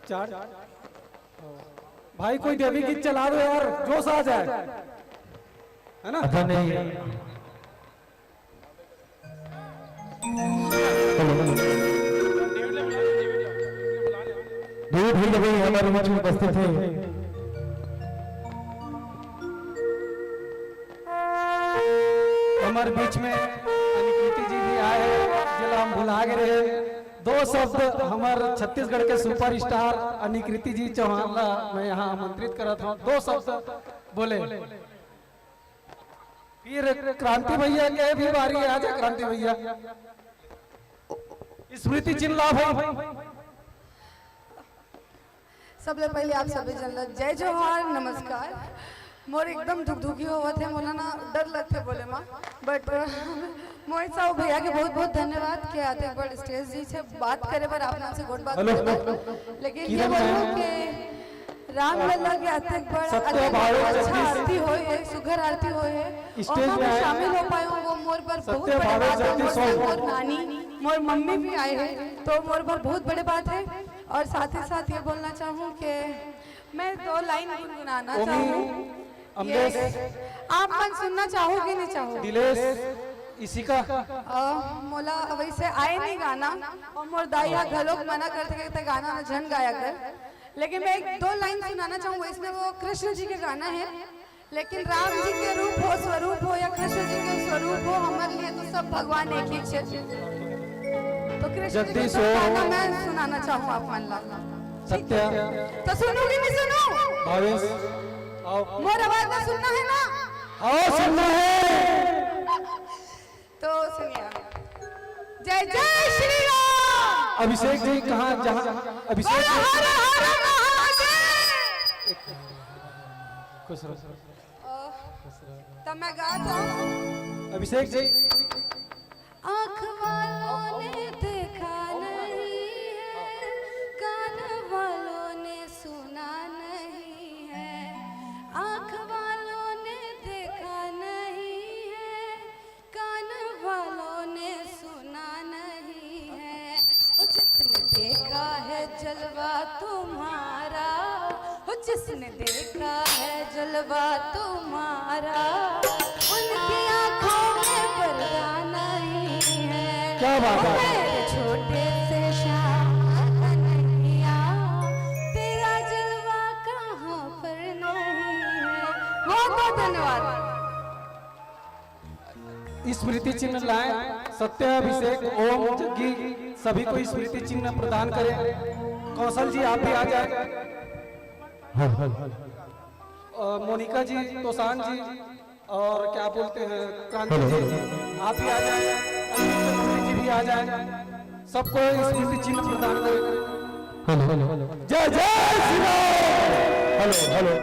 चा-, चार। भाई, कोई देवी गीत चला दो यार, जोश आ जाए, है ना? अच्छा, नहीं। Hello, hello. डेविड हिल गई हमारे बीच में उपस्थित है। हमर बीच में अनिकृति जी भी आए हे, जेला हम भुला गे रहे। दो शब्द हमर छत्तीसगढ़ के सुपरस्टार अनिकृति जी चौहान ला मैं यहाँ आमंत्रित करत हूँ, दो शब्द बोले। फिर क्रांति भैया के भी बारी आ जाए, क्रांति भैया। स्मृति चिन्ह ला भाई। सबले पहले आप सभी जन ला जय जोहार, नमस्कार। मोर एकदम धुकधुकी होवत हे, मोला ना डर लगथे बोले मा, but, अ, मोहित साहू भैया के बहुत बहुत धन्यवाद के अतेक बड़ stage दीस हे बात करे बर, आप मन से गोठ बात करे बर। लेकिन ये बोलूँ कि राम लला के अतेक बड़, अतेक अच्छा आरती होय हे, सुघर आरती होय हे, stage में शामिल हो पाए हूँ, वो मोर बर बहुत बड़े बात हे। मोर नानी, मोर मम्मी भी आए हे, तो मोर बर बहुत बड़े बात हे। और साथ ही साथ ये बोलना चाहूँ कि मैं दो लाइन गुनगुनाना चाहूँ। अमलेश। आप मन सुनना चाहो कि नहीं चाहो? दिलेश, इशिका। अ, मोला वैसे आए नहीं गाना, और मोर दाई हा घलोक मना करथे, कहथे गाना न झन गाया कर। लेकिन मैं एक दो लाइन सुनाना चाहूँ, वैसे वो कृष्ण जी के गाना है। लेकिन राम जी के रूप हो, स्वरूप हो या कृष्ण जी के स्वरूप हो, हमारे लिए तो सब भगवान एक ही छे। तो कृष्ण जी के जगदीश हो। गाना मैं सुनाना चाहूँ आप मन ला। सत्य। तो सुनोगे नहीं सुनो? भावेश। मोर आवाज ला सुनना है ना? हाँ, सुनना है। तो सुनिए, जय जय श्री राम। अभिषेक जी कहाँ, जहाँ अभिषेक बोलो जी? हर हर महादेव। खुश रहो। ओह, तब मैं गा तो। अभिषेक जी। आँख वालों ने देखा नहीं है, कान वालों ने सुना नहीं है। आँख वालों ने देखा नहीं है, कान वालों ने सुना नहीं है। ओ जिसने देखा है जलवा तुम्हारा, ओ जिसने देखा है जलवा तुम्हारा, उनकी आँखों में पर्दा नहीं है। क्या बात है। मेरे छोटे से श्याम कन्हैया, तेरा जलवा कहाँ पर नहीं है। बहुत बहुत धन्यवाद। स्मृति चिन्ह लाएं, सत्य, अभिषेक, ओम, जग्गी, सभी को स्मृति चिन्ह प्रदान करें। कौशल जी, आप भी आ जाए। अ, मोनिका जी, तोसान जी, और क्या बोलते हैं, क्रांति जी, आप भी आ जाए, अनिल चतुर्वेदी जी भी आ जाए, सबको स्मृति चिन्ह प्रदान करें। Hello, hello, hello. जय जय श्री राम। Hello, hello.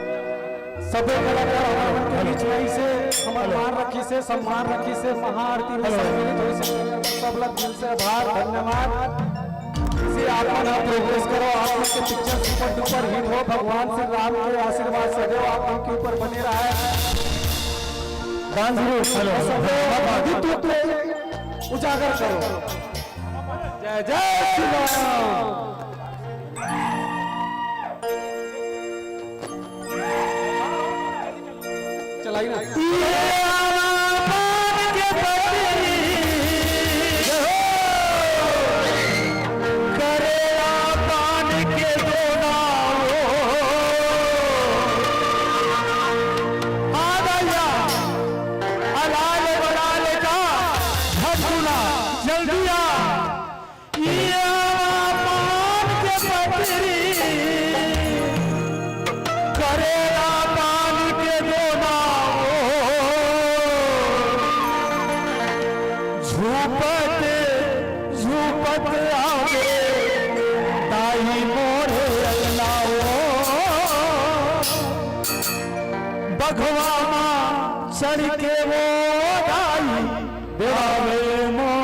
सभी कलाकार हमन के बीच में इसे हमर मान रखिस हे, सम्मान रखिस हे, महाआरती में सम्मिलित होइस हे, सब ला दिल से आभार, धन्यवाद। से आप मन ह progress करो, आप मन के picture super duper hit हो, भगवान श्री राम के आशीर्वाद सदैव आप मन के ऊपर बने रहे। दान जरूर, हेलो। सदैव हिंदुत्व को उजागर करो। जय जय श्री राम। चलाई ना। ये आमा पान के पतरी, करेला पान के दोना हो। आ भैया, अलाल बलाल का झटकुना, जल्दी आ। ये आमा पान के पतरी, करेला पान के दोना हो। झूपत झूपत आवे दाई मोरे अंगना हो। बघवा मा चढ़ के वो दाई देवावे मोर।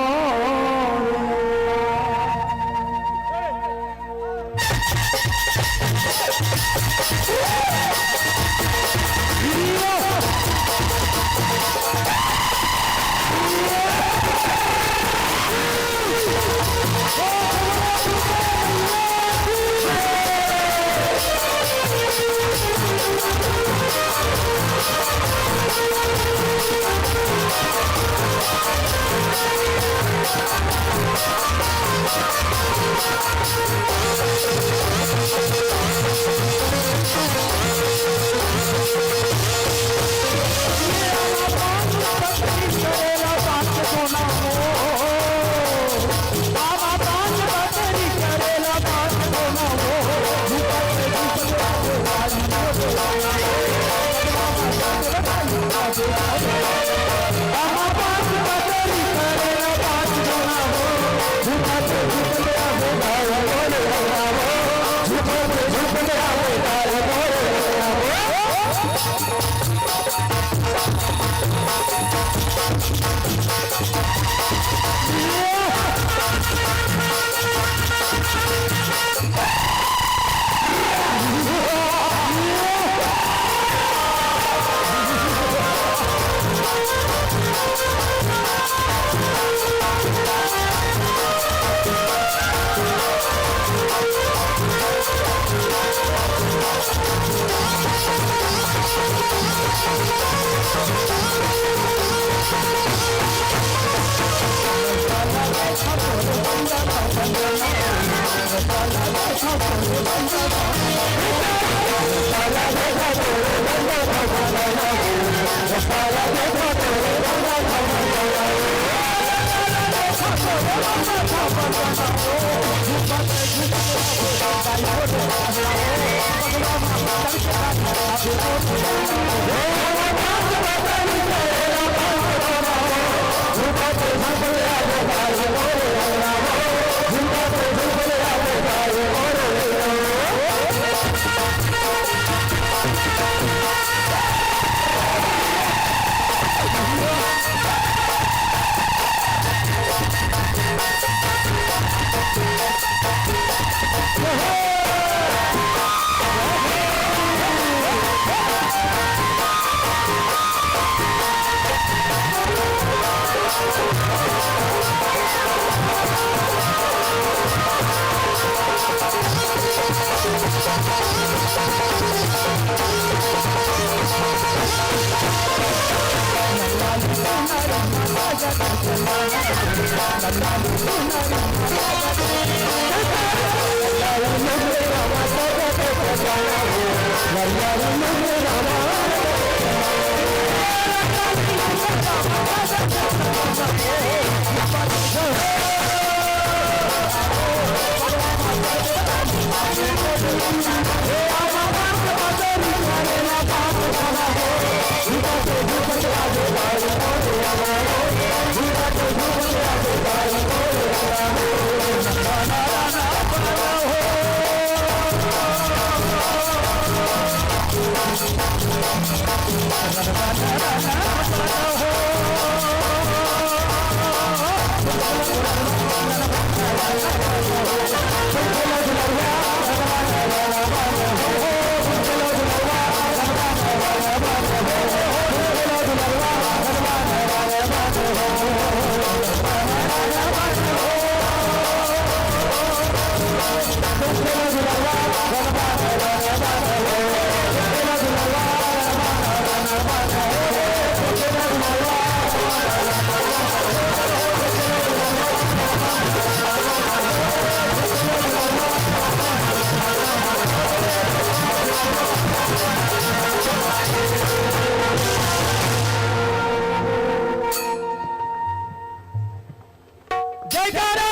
जयकारा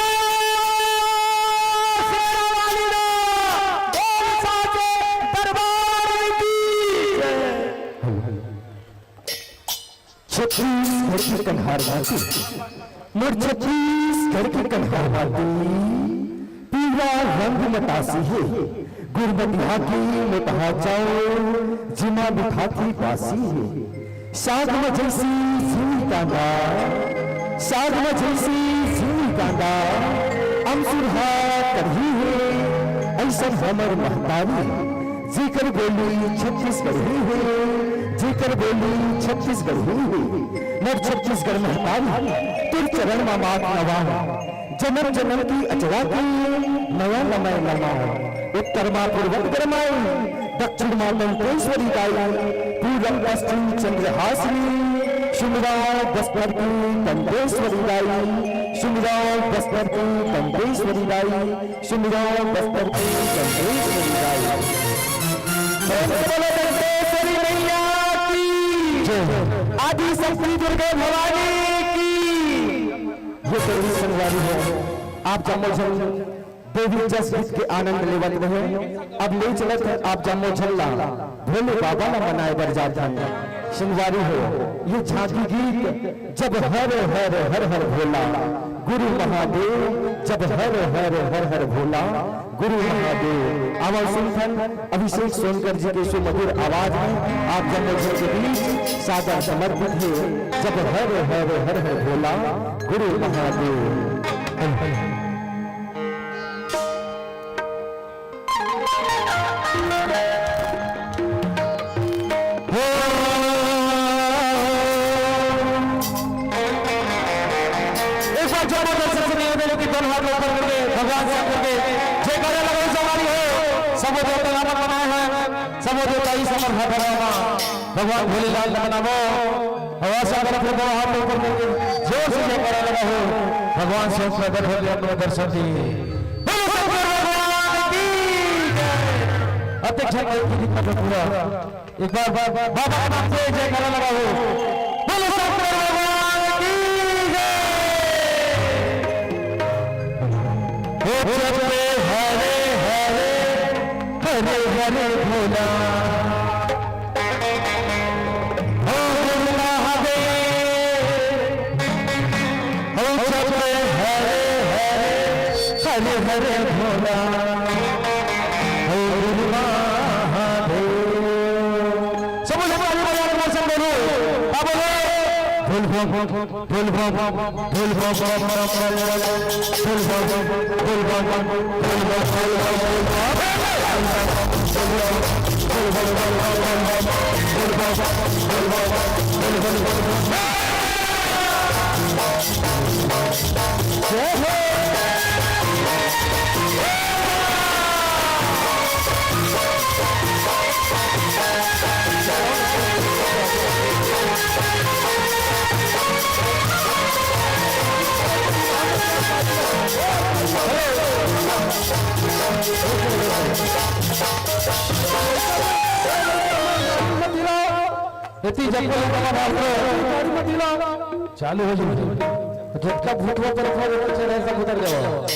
शेरा वाली दा, बोल साचे दरबार की जय। छत्तीसगढ़ के कन्हार माटी, मोर छत्तीसगढ़ के कन्हार माटी, पीला रंग मटासी हे, गुरमटिहा के मोटहा चाउर, जिमा बिठाथी बासी हे। साग म जइसे जीव कांदा, साग म जइसे जीव कांदा, अमसुरहा करही हे, अइसन हमर महतारी, जेकर बोली छत्तीसगढ़ी हे, जेकर बोली छत्तीसगढ़ी हे। मोर छत्तीसगढ़ महतारी, तोर चरण म माथ नवाहूं, जनम जनम के अचरा के नया नमय नमाहूं। उत्तर मा पूर्वत गरमाई, दक्षिण मा दंतेश्वरी दाई, पूरब पश्चिम चंद्रहासिनी, सुनवा बस्तर की दंतेश्वरी दाई, सुनवा बस्तर की दंतेश्वरी दाई, सुनवा बस्तर की दंतेश्वरी दाई। प्रेम से बोलो दंतेश्वरी मैया की, जय। आदि शक्ति दुर्गे भवानी की। ये जरूरी संगवारी हो, आप जम्मो झन देवी जस गीत के आनंद लेवत रहे। अब ले चलत हन आप जम्मो झन ला, भोले बाबा ला मनाए बर जात हन। संगवारी हो, ये झांकी गीत जब हर हर हर हर भोला, गुरु महादेव, जब हर हर हर हर भोला, गुरु महादेव। आवा सुनथन अभिषेक सोनकर जी के सुमधुर आवाज में आप जम्मो झन के बीच सादर समर्पित हे। जब हर हर हर हर भोला, गुरु महादेव। एक बार जोरदार से निवेदन है कि दोनों हाथ ऊपर करके भगवान शंकर के जयकारा लगाओ, सवारी हो। सब देवता यहाँ पर बनाए हैं, सब देवता इस समर्थ भगवान भगवान भोलेलाल ने बनाओ। भगवान शंकर के दोनों हाथ ऊपर करके जोर से जयकारा लगाओ। भगवान शिव प्रकट होके अपने दर्शन दिए। बोलो शंकर भगवान की जय। अध्यक्ष जी, कितना पूरा एक बार बाबा के नाम से जयकारा लगाओ। बोलो शंकर भगवान की जय। हो जपे हरे हरे, हरे हरे भोला। एती जब कोई बड़ा भाषण चालू हो जाए, जतका भूतवा पर चढ़े सब उतर जाओ।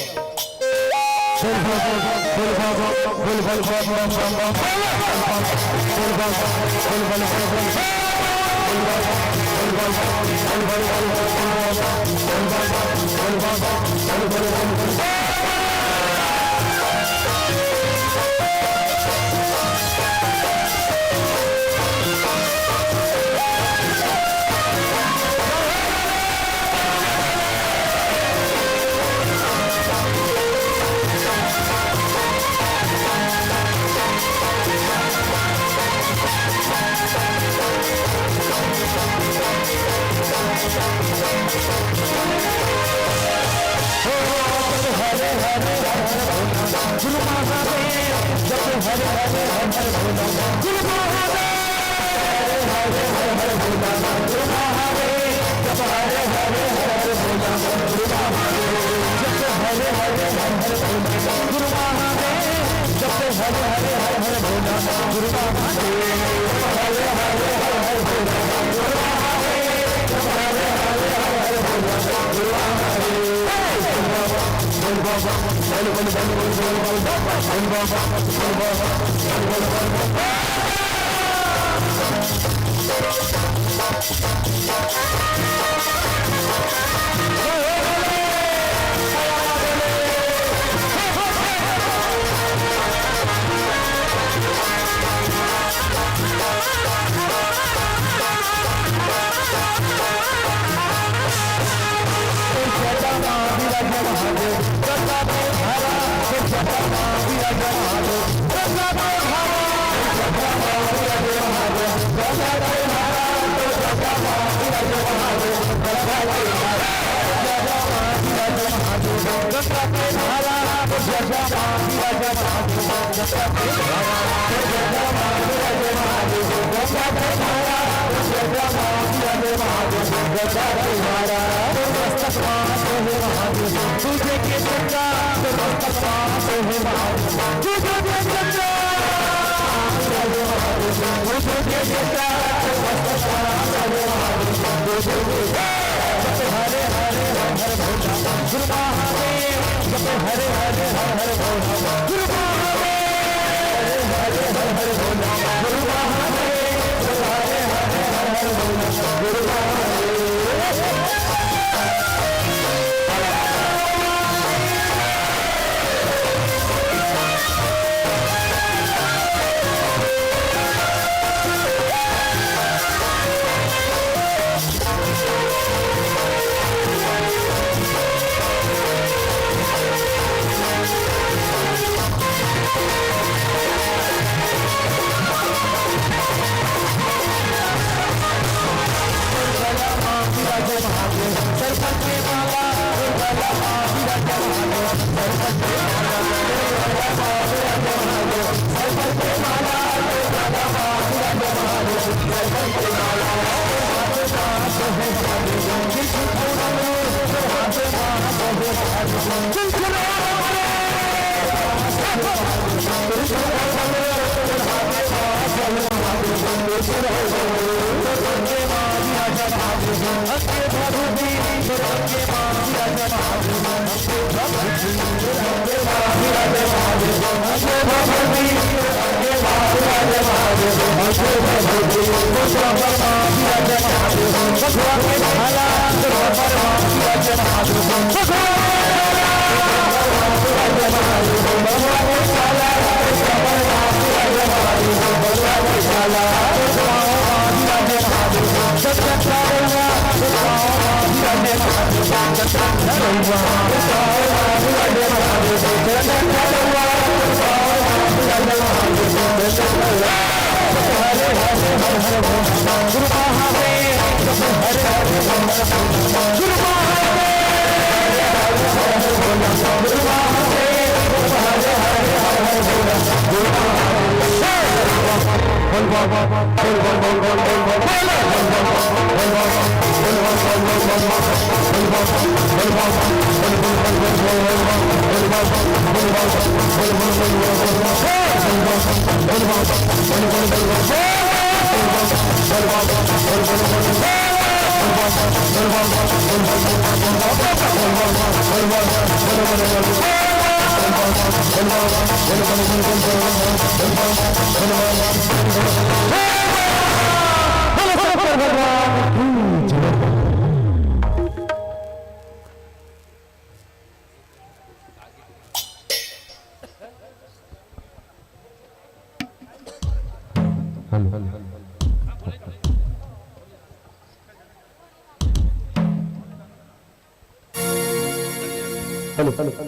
Hello, hello,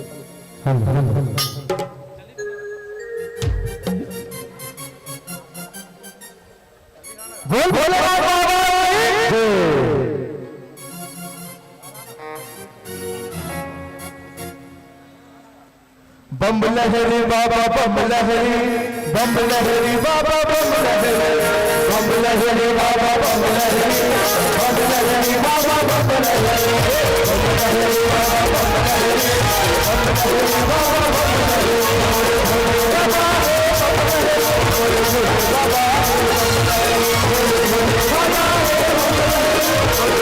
hello, hello. बोल भोलेनाथ बाबा की जय। बम लहरी बाबा बम लहरी, बम लहरी बाबा बम लहरी, बम लहरी बाबा बम लहरी, बम लहरी बाबा बम लहरी, बम लहरी बाबा बम लहरी, बम लहरी बाबा बम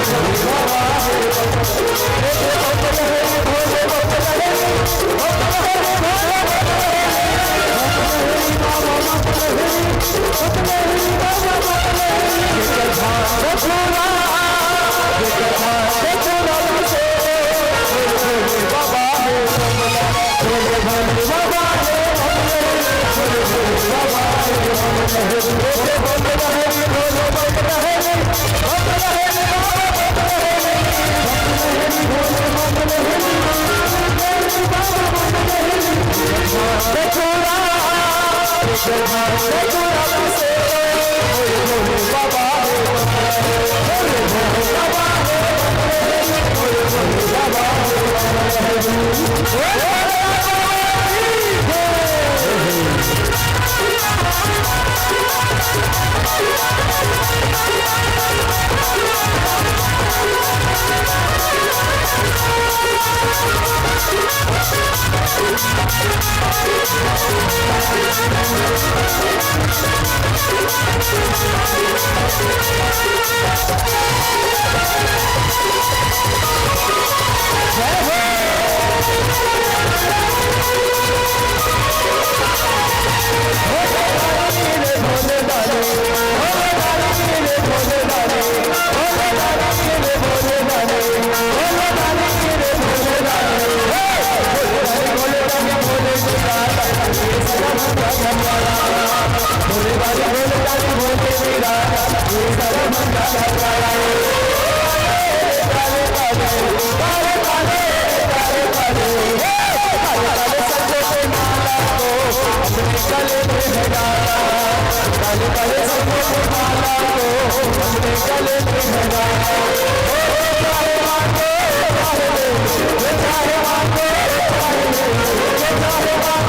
लहरी।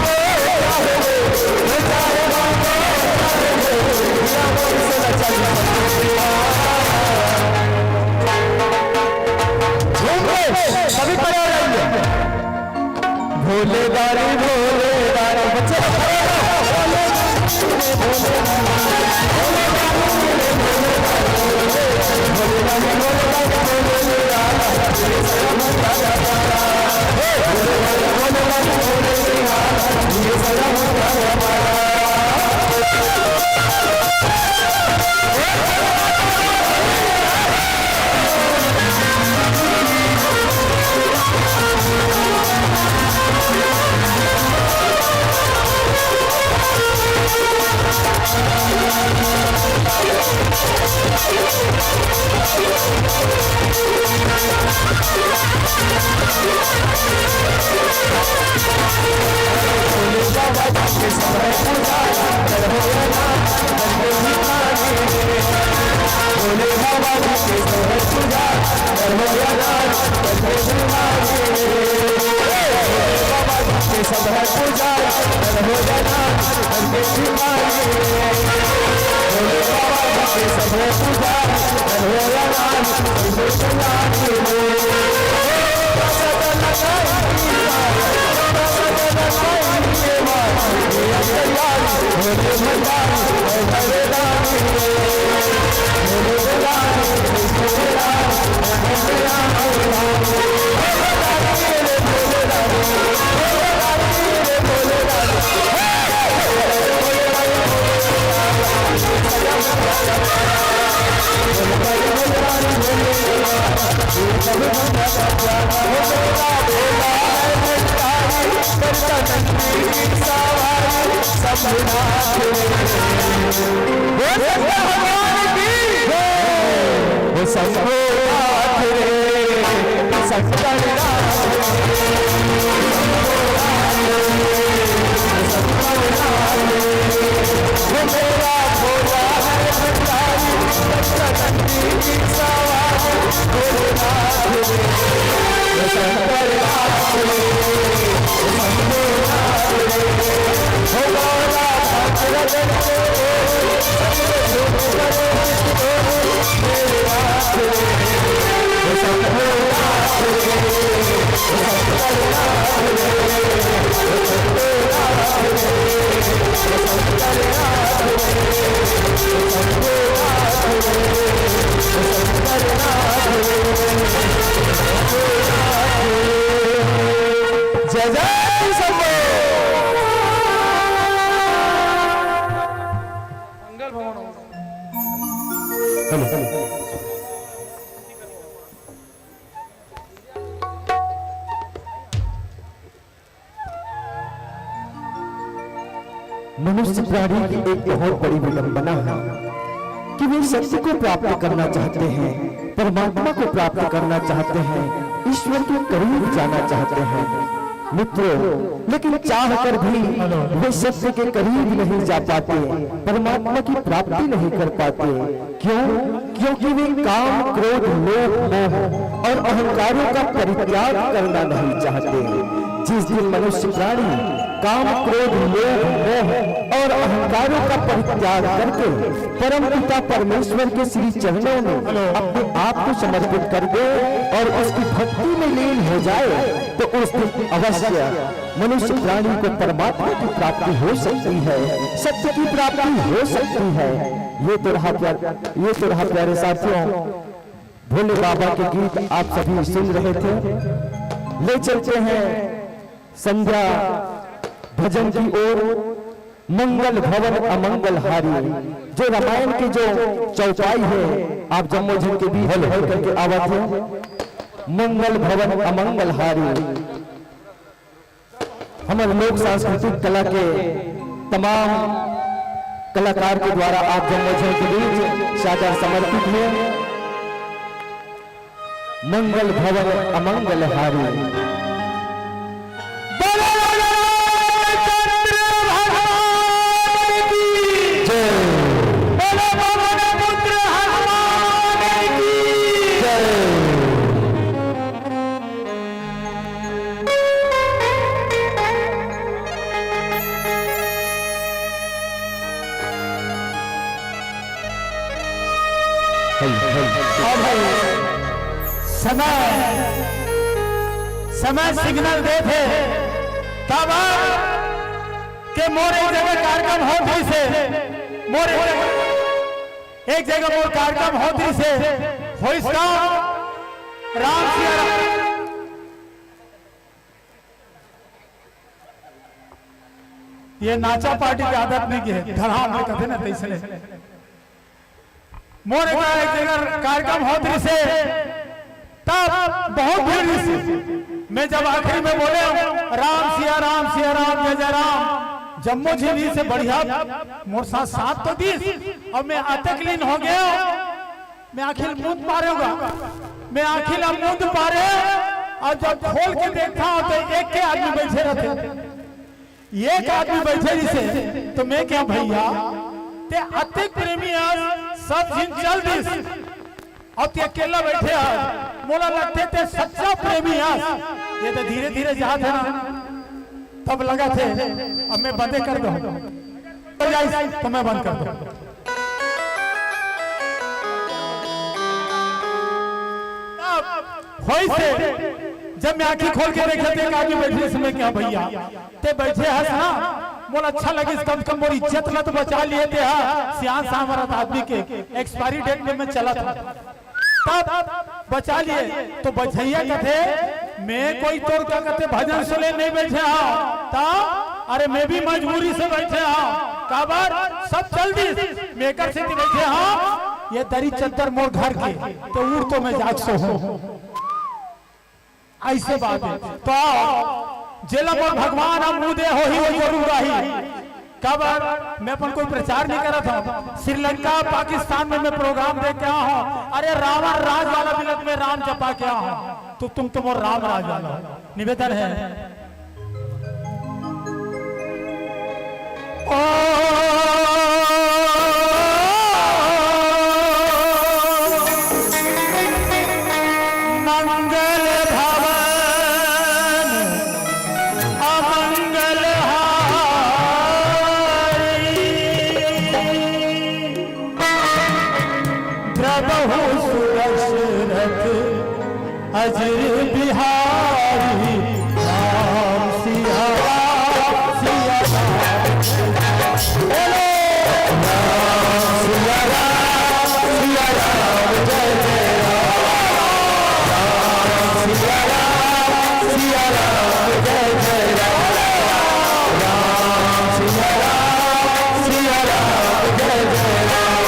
सभी खड़े हो जाएंगे। भोले दानी, भोले दानी, बच्चे लोग खड़े हो जाओ। भोले दानी, भोले दानी, भोले दानी, भोले दानी, भोले दानी, भोले दानी, भोले दानी। जय जय शंभो। मंगल भवन हो। Hello, hello. मनुष्य प्राणी की एक बहुत बड़ी विडंबना है कि वे सत्य को प्राप्त करना चाहते हैं, परमात्मा को प्राप्त करना चाहते हैं, ईश्वर के करीब जाना चाहते हैं। मित्रों, लेकिन चाह कर भी वे सत्य के करीब नहीं जा पाते, परमात्मा की प्राप्ति नहीं कर पाते। क्यों? क्योंकि वे काम, क्रोध, लोभ, मोह और अहंकारों का परित्याग करना नहीं चाहते। जिस दिन मनुष्य प्राणी काम, क्रोध, लोभ, मोह और अहंकारों का परित्याग करके परम पिता परमेश्वर के श्री चरणों में अपने आप को समर्पित कर दे और उसकी भक्ति में लीन हो जाए, तो उस दिन अवश्य मनुष्य प्राणी को परमात्मा की प्राप्ति हो सकती है, सत्य की प्राप्ति हो सकती है। ये तो रहा प्यार, ये तो रहा प्यारे साथियों, भोले बाबा के गीत आप सभी सुन रहे थे। ले चलते हैं संध्या भजन की ओर। मंगल भवन अमंगल हारी, जो रामायण के जो चौपाई है, आप जम्मो झन के बीच में होकर के आवत है। मंगल भवन अमंगल हारी। हमर लोक सांस्कृतिक कला के तमाम कलाकार के द्वारा आप जम्मो झन के बीच सादर समर्पित है। मंगल भवन अमंगल हारी। बोलो रामचंद्र भगवान की जय। बोलो पवन पुत्र हनुमान की जय। अब समय, समय signal देथे, तब के मोर एक जगह कार्यक्रम होत रहिसे, मोर एक जगह, एक जगह मोर कार्यक्रम होत रहिसे, होइस का राम सिया राम। ये नाचा पार्टी के आदत नहीं के, धड़ाम में कथे ना तैसने। मोर एक, एक जगह कार्यक्रम होत रहिसे, तब बहुत भीड़ रहिसे। मैं जब आखिरी में बोले, "राम सिया राम, सिया राम, जय जय राम", जम्मो झिन से बढ़िया मोर साथ, साथ तो दीस। अब मैं अतक लीन हो गया, मैं आखिर मुंह मारूंगा। मैं आँखी ला मूंद पारे, अउ जब खोल के देखथंव त एक के आदमी बइठे रहिथे। एक आदमी बइठे रहिसे, त मैं कहेंव, "भइया, तें अतेक प्रेमी अस, सब झिन चल दिस, अउ तें अकेल्ला बइठे हस, मोला लगथे तें सच्चा प्रेमी अस।" ये तो धीरे-धीरे जात हे ना, तब लगथे, अब मैं बंदे कर दूं। हो जाइस, त मैं बंद कर दूं। तब होइसे, जब मैं आँखी खोल के देखेंव, त एक आदमी बइठे रहिसे, मैं कहेंव, "भइया, तें बइठे हस ना, मोला अच्छा लगिस, कम से कम मोर इज्जत ला तो बचा लिहे तें हा, सियान सामरथ आदमी के, expiry date में मैं चलत हंव।" तब बचा लिहे, त बझइया कथे, "मैं कोई तोर का कथे भजन सुने नइ बइठे हंव।" त, "अरे, मैं भी मजबूरी से बइठे हंव, काबर सब चल दिस, मैं एकर सेती बइठे हंव, ये दरी चद्दर मोर घर के, त उठ तो मैं जाके सोहूं।" अइसे बात हे। त जेला मोर भगवान ह मुँह दे होही, वो जरूर आही। काबर मैं अपन कोई प्रचार नइ करत हंव। श्रीलंका, पाकिस्तान में मैं program दे के आए हंव। अरे, रावण राज वाला बिलख में राम जपा के आए हंव। त तुम तो मोर राम राज वाला हो। निवेदन हे। ओ मंगल भवन अमंगल हारी, द्रवहु सुदशरथ अजर बिहारी। राम सिया राम, सिया राम, बोलो। राम सिया राम, सिया राम, जय जय राम। राम सिया राम, सिया राम, जय जय राम। राम सिया राम, सिया राम, जय जय राम।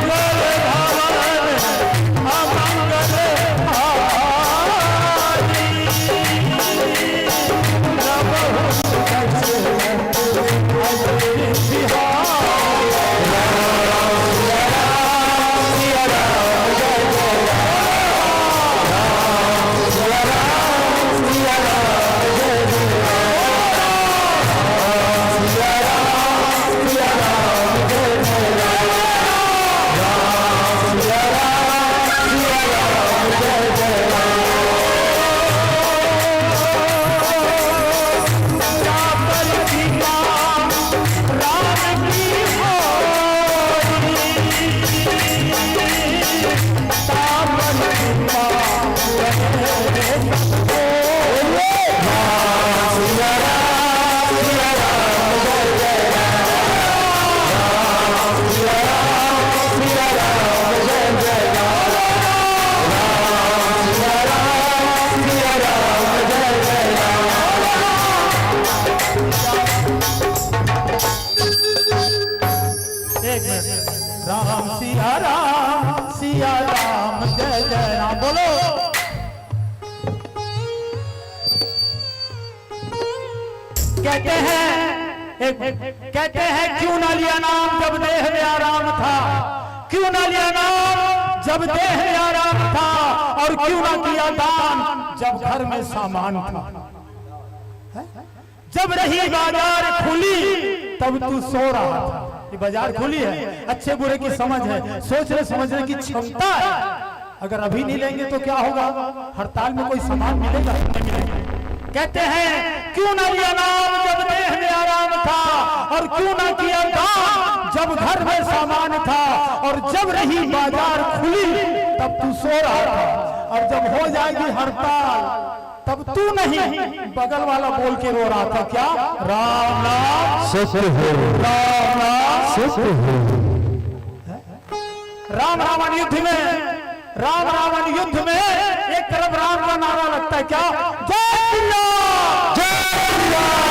मंगल भवन अमंगल हारी। एक मिनट। राम सिया राम, सिया राम, जय जय राम, बोलो। कहते हैं, एक, कहते हैं, क्यों ना लिया नाम जब देह में आराम था, क्यों ना लिया नाम जब देह में आराम था, और क्यों ना किया दान जब घर में सामान था। हैं? जब रही बाजार खुली, तब तू सो रहा था। ये बाजार खुली है, अच्छे बुरे की समझ है, सोचने समझने की क्षमता है। अगर अभी नहीं लेंगे तो क्या होगा? हड़ताल में कोई सामान मिलेगा? नहीं मिलेगा। कहते हैं, क्यों ना लिया नाम जब देह में आराम था, और क्यों ना किया दान जब घर में सामान था, और जब रही बाजार खुली, तब तू सो रहा था, और जब हो जाएगी हड़ताल, तब तू नहीं, बगल वाला बोल के रो रहा था क्या? राम नाम सत्य है। राम नाम सत्य है। राम रावण युद्ध में, राम रावण युद्ध में एक तरफ राम का नारा लगता है क्या? जय श्री राम, जय श्री राम,